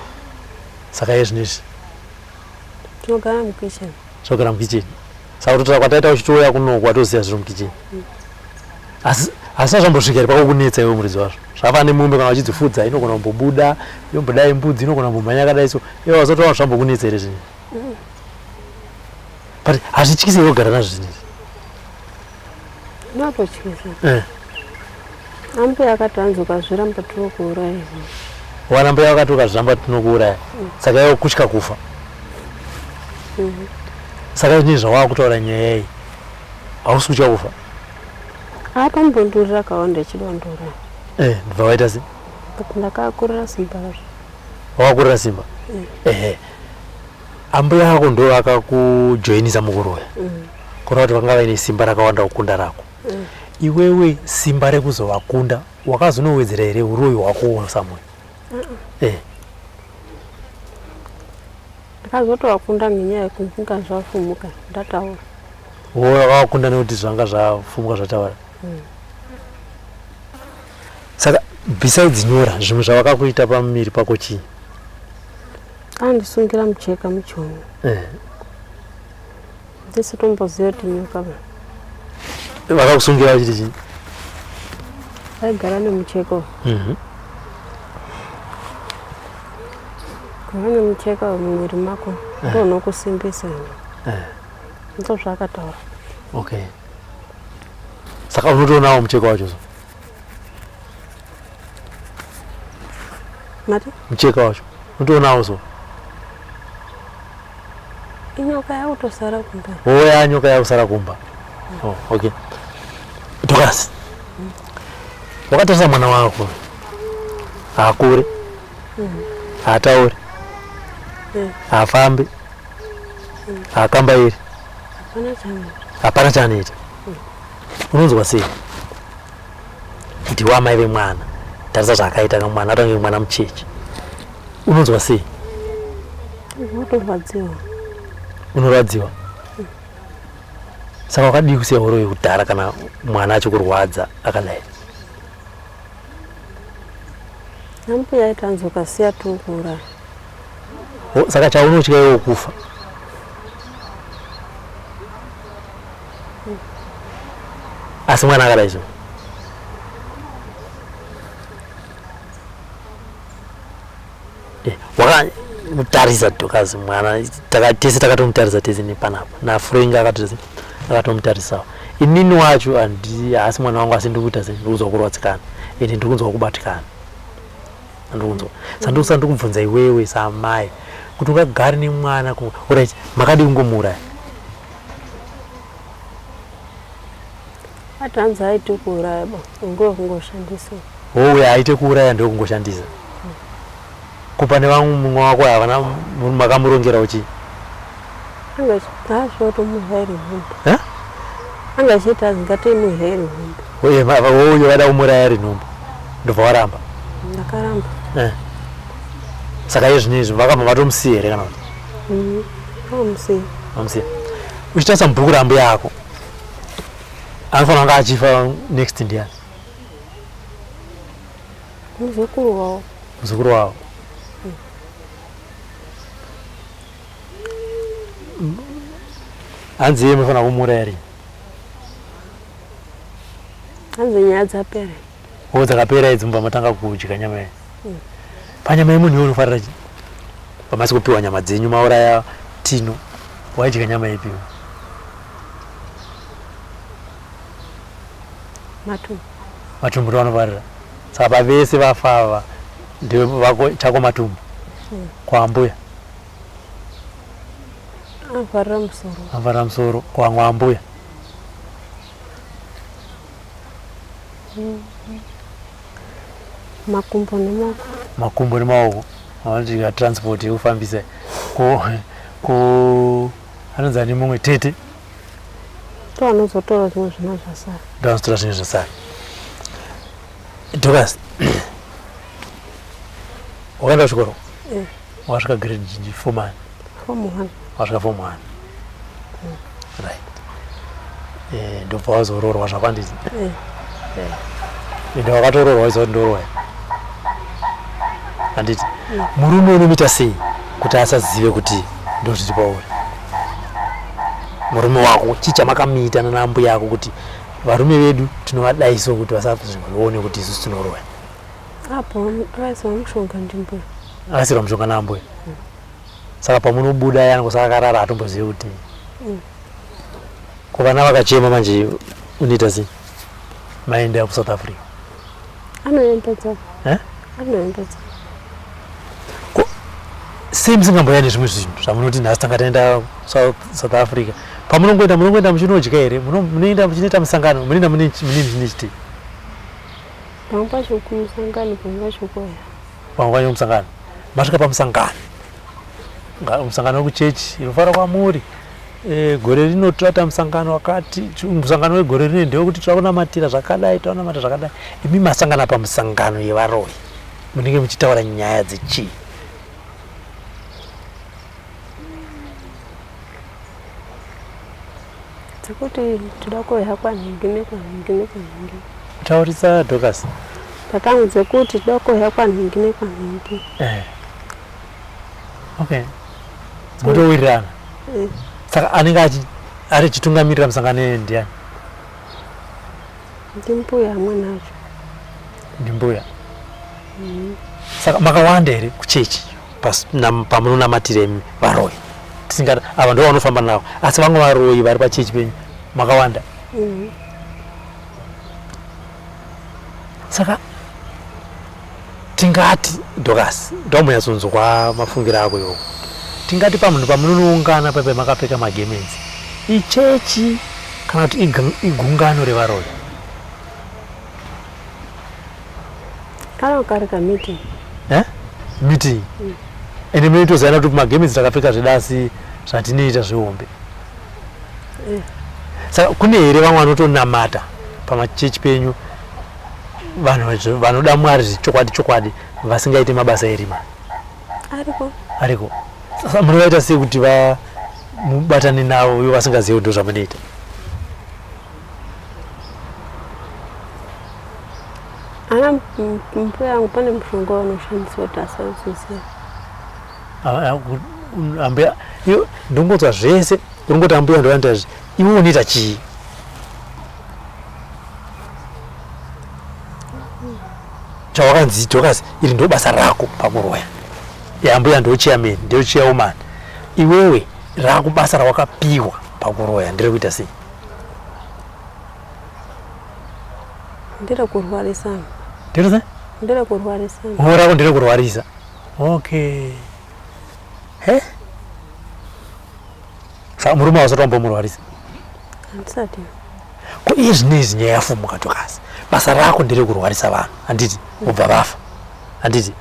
Saka iye zvinezvi Tinogara mukitchen. Tinogara mukitchen. Saka kutotora kwataita uchitouya kunoku watoziva zviri mukitchen. Asi asi zvambosvika here pakukunetsa iwe muridzi wazvo? Zvafana nemombe kana uchidzifudza inogona kumbobuda, yombodai mbudzi inogona kumbomhanya yakadai so. Iwe wazotoona zvambokunetsa here zvinhu? But hazvityisi here kugara nazvo zvinhu izvi? Zvinototyisa. Eh. Ambuya akati hanzi ukazviramba tinokuuraya. Wana mbuya vakati ukazviramba tinokuuraya. Saka iwe kutya kufa. Saka izvi zvawakutaura nyaya iyi hausi kutya kufa? Akambondurira kawanda echidondora. Eh, ndibva waita sei? But ndakakurira simba razvo. Wakakurira simba? Ehe. Ambuya ako ndo vakakujoinisa mukuroya. Kureva kuti vanga vaine simba rakawanda kukunda rako. Iwewe simba rekuzovakunda wakazonowedzera here uroyi hwako somewhere? Eh. Ndakazotovakunda ngenyaya yekunga zvafumuka ndataura. Wakavakunda nekuti zvanga zvafumuka zvataura. Saka besides nyora zvimwe zvavakakuita pamuviri pako chii? Andisungira mucheka muchiuno. Eh. Ndisitomboziva kuti nyoka va. Vakakusungira vachiti chii? Vaigara nemucheka. Kuva nemucheka mumwiri mako ndonokusimbisa. Ndozvaakataura. Okay. Saka unotoonawo mucheka wacho so? Mati? Mucheka wacho unotoonawo so? Inyoka yakutosara kumba. Oh, ya nyoka yakusara kumba. Oh, okay. Dorcas. Wakatarisa mwana wako. Haakure. Haatauri. Haafambi. Haakambairi. Hapana chaanoita. Hapana chaanoita. Unonzwa sei? Ndiwe amai vemwana. Tarisa zvaakaita kamwana atange mwana mucheche. Unonzwa sei? Unotorwadziwa. Unorwadziwa. Saka wakadii kusiya uroyi kudhara kana mwana achikurwadza akadai? Nambuya aitanzi ukasiya tokuuraya. Saka chaunotya iwe kufa? Asi mwana akadai so? Wakamutarisa Dorcas mwana tese takatomutarisa tese nepanapa naFrank akatomutarisawo. Inini wacho haasi mwana wangu asi ndikuita sei ndikunzwa kurwadzikana ende ndikunzwa kubatikana andikunzwa saka ndikubvunza iwewe samai kuti ungagare nemwana alright makadii kungomuuraya? Ati hanzi aite kuuraya ba ngokungoshandisa. Ouya aite kuuraya ndokungoshandisa. Ko pane vamwe mumwe wako havana makamurongerawo chii? Anga achitomuuraya iri nhumbu. Anga achiti hanzi ngatimuuraya iri nhumbu. Uye uye vada kumuuraya iri nhumbu. Ndobva waramba. Ndakaramba. Saka iye zvino izvi vakabva vatomusiya here kana kuti? Vamusiya. Vamusiya. Uchitarisa mubhuku rambuya yako. Anofanira kunge achifa next ndiani? Muzukuru wavo. Muzukuru wavo. Hanzi iye munofanira kumuuraya rini? Hanzi nyaya dzapera. Oh, dzakapera idzi mubva matanga kudya nyama iyi. Panyama yemunhu iwe unofarira chii? Pamasi kupiwa nyama dzenyu mauraya Tino. Waidya nyama ipi? Matumbu. Matumbu ndo vanofarira. Saka pavese vafa ava ndiwe vako chako matumbu. Kwa ambuya. Anofarira musoro. Anofarira musoro kwa ambuya. Makumbo nemaoko. Makumbo nemaoko. Vanodya transport yekufambisa ku anonzi ani mumwe tete. Ndo anozotora zvimwe zvina zvasara. Ndo anozotora zvimwe zvasara. Dorcas. Wakaenda kuchikoro? Wasvika grade 4 mani? Form 1. Wasvika form 1. Right. Ndobva wazoroorwa zvakwanditi. Ende wakatoroorwa waziva kuti ndoroorwa. Handiti. Murume unomuita sei kuti asazive kuti ndozviri pauri? Murume wako chii chamakamuita nana mbuya yako kuti varume vedu tinovadaiso kuti vasaone kuti isusu tinoroya? Apo akaisirwa mushonga ndimbuya. Akaisirwa mushonga nambuya. Saka pamunobuda yangu saka akarara hatombozivi kuti. Ko vana vakachema manje unoita sei? Maenda kuSouth Africa. Anoembedza. Anoembedza. Sei musingamboya nezvimwe zvinhu zvamunoti nhasi tanga taenda South Africa? Pamunongoenda munongoenda muchinodya here? Munoenda muchinoita musangano, munoenda mune muchinochitei? Pamwe pacho kumusangano, pamwe pacho kuya. Pamwe pacho kumusangano. Masvika pamusangano. Musangano wekuchechi inofara kwamuri. Gore rino toita musangano wakati, musangano wegore rino ndewekuti toda kunamatira zvakadai, toda kunamatira zvakadai. Imi masangana pamusangano yevaroyi. Munenge muchitaura nyaya dzechii? Dzekuti toda kuuya kwanhingi nekwanhingi nekwanhingi. Taurisa Dorcas. Tatangu dzekuti toda kuuya kwanhingi nekwanhingi. Okay. Motowirirana. Saka anenge ari chitungamirira musangano ndiani? Ndimbuya amweni acho. Ndimbuya. Saka makawanda here kuchechi pamunonamatira imi varoyi? Vatisingada ava ndo vanofamba navo, asi vamwe varoyi vari pachechi penyu makawanda. Saka tingati Dorcas, ndomunyatsonzwa mafungiro ako iwowo. Tingati pamunhu pamunonoungana pepe makapfeka magemenzi, ichechi kana kuti igungano revaroyi? Kana kari ka meeting. Eh? Meeting. Ende munoitozivana kuti magemenzi takapfeka zvedu asi zvatinoita zvihombe. Saka kune here vamwe vanotonamata pamachechi penyu vanhu vanoda Mwari zvechokwadi chokwadi vasingaite mabasa erima? Ariko. Ariko. Saka munovaita sei kuti mubatane navo ivo vasingazivi kuti ndozvamunoita? Ana mbuya yangu pane mushonga wanoshandiswa kuti asazoziva. Ambuya, iyo ndongonzwa zvese, uringoti ambuya ndovanoita izvi, iwe unoita chii? Chawakanzi Dorcas, iri ndo basa rako pakuroya. Ambuya ndo chairman, ndo chairwoman. Iwewe rako basa rawakapiwa pakuroya nderekuita sei? Nderekurwarisa. Ndere? Nderekurwarisa. Oh, rako nderekurwarisa. Okay. He? Saka murume wasati wambomurwarisa? Handisati. Ko iye zvino izvi nyaya yafumuka Dorcas. Basa rako nderekurwarisa vanhu, handiti? Vobva vafa. Handiti?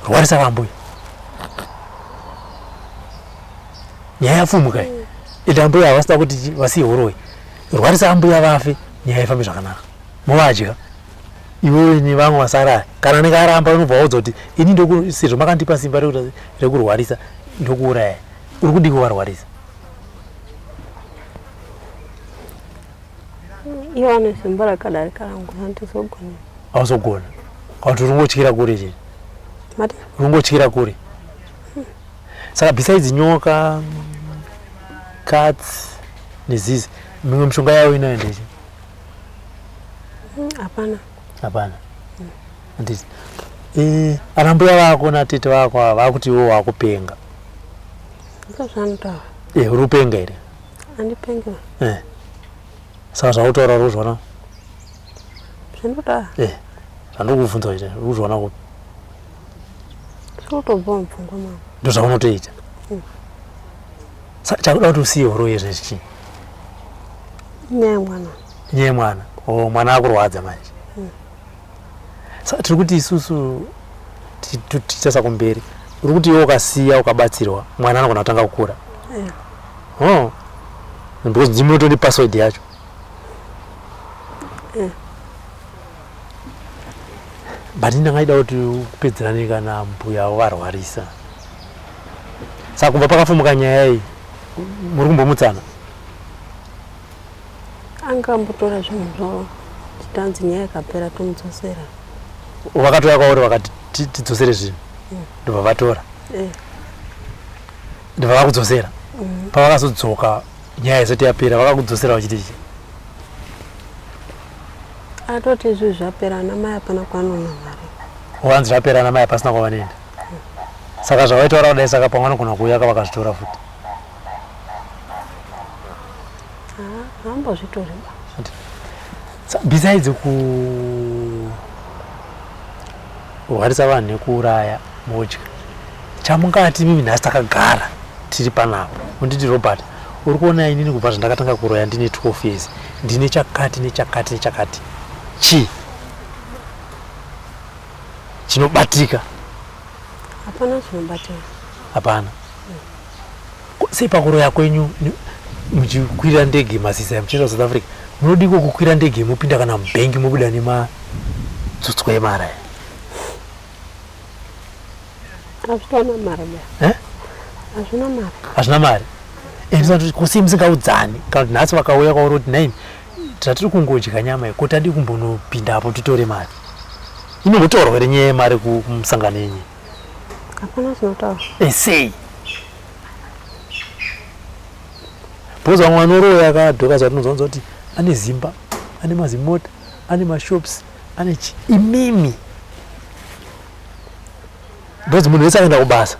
Rwarisa vambuya. Nyaya yafumuka iyi. Ende ambuya havasida kuti vasiye huroyi. Rwarisa ambuya vafe, nyaya ifambe zvakanaka. Movadya. Iwewe nevamwe vasara, kana anenge aramba unobva waudza kuti ini ndoku sezvo makandipa simba rekurwarisa ndokuuraya. Uri kudii kuvarwarisa? Ivo vane simba rakadarika rangu, handizogoni. Hauzogona. Kana kuti uri kungotyira kure chete. Mati? Uri kungotyira kure. Saka besides nyoka, cats nezizi, mimwe mishonga yavo inayo ndechi? Hapana. Hapana. Handiti. Ana mbuya vako natete vako ava vakuti iwe wakupenga. Ndizvo zvanotaura. Uri kupenga here? Handipengi. Saka zvautaura uri kuzviona? Zvinotaura. Zvandiri kuvhunza kuita, uri kuzviona kupi? Zvinotobva mupfungwa mangu. Ndozvaunotoita. Saka chakuda kuti usiye huroyi izvezvi chii? Inyaya yemwana. Inyaya yemwana. Oh, mwana akurwadza manje. Saka tiri kuti isusu tichitasa kumberi. Uri kuti iwe ukasiya ukabatsirwa, mwana anogona kutanga kukura. Oh. Because ndimi munotondi password yacho. But ini ndanga ndida kuti upedzerane kana mbuya varwarisa. Saka kubva pakafumuka nyaya iyi, muri kumbomutsana? Anga ambotora zvinhu zvavo, titanzi nyaya ikapera tomudzosera. Vakatouya kwauri vakati tidzosere zvinhu, ndobva vatora. Ndobva vakudzosera. Pavakazodzoka nyaya isati yapera vakakudzosera vachiti chii? Atoti izvi zvapera, ana mai hapana kwaanoona mari. Wanzi zvapera ana mai hapasina kwavanoenda. Saka zvavaitaura kudai saka pamwe vanogona kuuya ka vakazvitora futi. Hambozvitori ba. Besides kurwarisa vanhu nekuuraya modya, chamungati mimi nhasi takagara tiri panapa unditi Robert uri kuona inini kubva zvandakatanga kuroya ndine 12 years ndine chakati nechakati nechakati chii chinobatika? Hapana chinobatika. Hapana. Sei pakuroya kwenyu muchikwira ndege masisa muchienda South Africa munodiko kukwira ndege mopinda kana mubhengi mobuda nematsotswa emari aya? Hazvina mari ba. Eh? Hazvina mari. Hazvina mari. Ndisati ko sei musingaudzani kana kuti nhasi vakauya kwauri kuti nhaimi tatiri kungodya nyama iyi ko tadii kumbonopinda apo titore mari. Inombotaurwa here nyaya yemari kumusangano yenyu? Hapana chinotaurwa. Sei? Because vamwe vanoroya kadhoka zvatinozwanza kuti ane zimba, ane mazimota, ane mashops, ane chi. Imimi. Because munhu wese akaenda kubasa.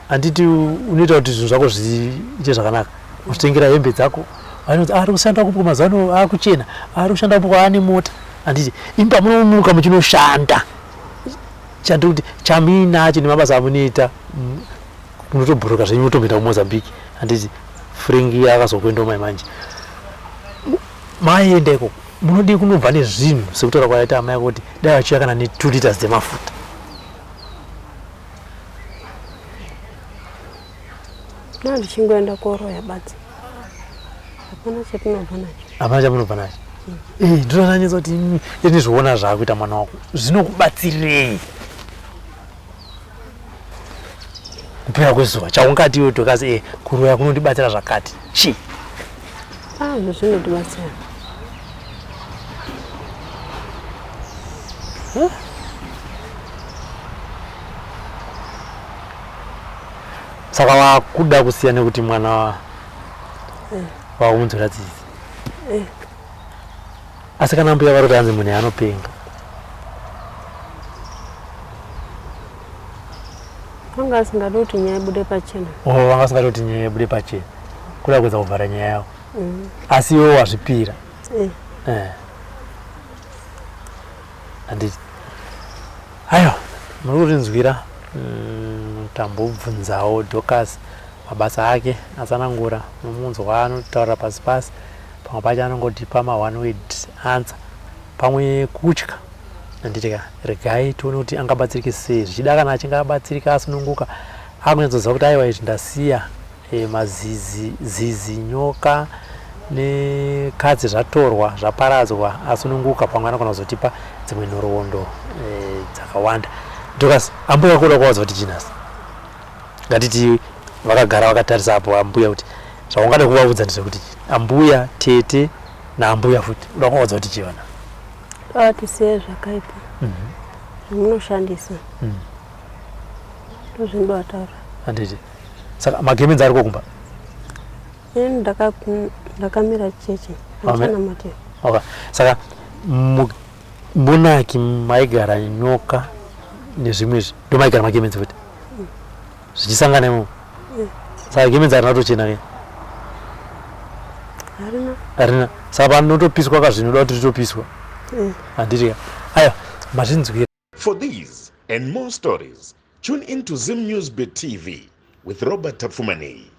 Handiti unoita kuti zvinhu zvako zviite zvakanaka, uchitengera hembe dzako. Vanoti ari kushanda kupi mazuva ano akuchena, ari kushanda kupi aane mota. Handiti imi pamunomuka muchinoshanda, chandiri kuti chamuinacho nemabasa amunoita munotobhuruka zvenyu motomboenda kuMozambique. Handiti Frank akazokuendawo mai manje maienda ikoko munodii kunobva nezvinhu sekutaura kwaita amai ako kuti dai vachiuya kana ne 2 liters dzemafuta. Na ndichingoenda koroya badzi. Hapana chatinobva nacho. Hapana chamunobva nacho. Eh, ndinonanyatsa kuti ini zviona zvaakuita mwana wako zvinokubatsirei kupera kwezuva chaungati iwe tokazi eh, kuroya kunondibatsira zvakati chii? Ah, zvinondibatsira. Saka wakuda kusiya nekuti mwana wakumunzwira tsitsi. Asi kana mbuya vari kuti hanzi munhu anopenga. Vanga asingadi kuti nyaya ibude pachena. Oh, vanga asingadi kuti nyaya ibude pachena. Kuda kuedza kuvhara nyaya yavo. Asi iwe wazvipira. Eh. Handiti. Aiwa, muri kutinzwira tambobvunzawo Dorcas mabasa ake atsanangura nomunzwa anotaura pasi pasi pamwe pacho anongotipa ma one word answer pamwe kutya handiti ka regai tione kuti angabatsirike sei zvichida kana achinge abatsirika asununguka akunyatsoziva kuti aiwa izvi ndasiya e, mazizi zizi nyoka nekadzi zvatorwa zvaparadzwa asununguka pamwe anogona kuzotipa dzimwe nhoroondo e, dzakawanda Dorcas ambuya kuda kuvaudza kuti chinasi ngatiti vakagara vakatarisa apo ambuya kuti zvaungada kuvaudza ndezvekuti ambuya tete naambuya futi uda kuvaudza kuti chii vana Tisiye zvakaipa zvamunoshandisa ndozvindovataura. Handiti saka magemenzi ariko kumba? Ini ndakamira cheche handichanamate. Okay. Saka monaki maigara nyoka nezvimwe izvi ndo maigara magemenzi futi zvichisangana imomo. Saka gemenzi harina kutochena ke? Harina. Harina. Saka panotopiswa ka zvinoda kuti ritopiswa. Handiti ka? Aiwa mazvinzwira. For these and more stories, tune in to Zim News Bit TV with Robert Tapfumaneyi.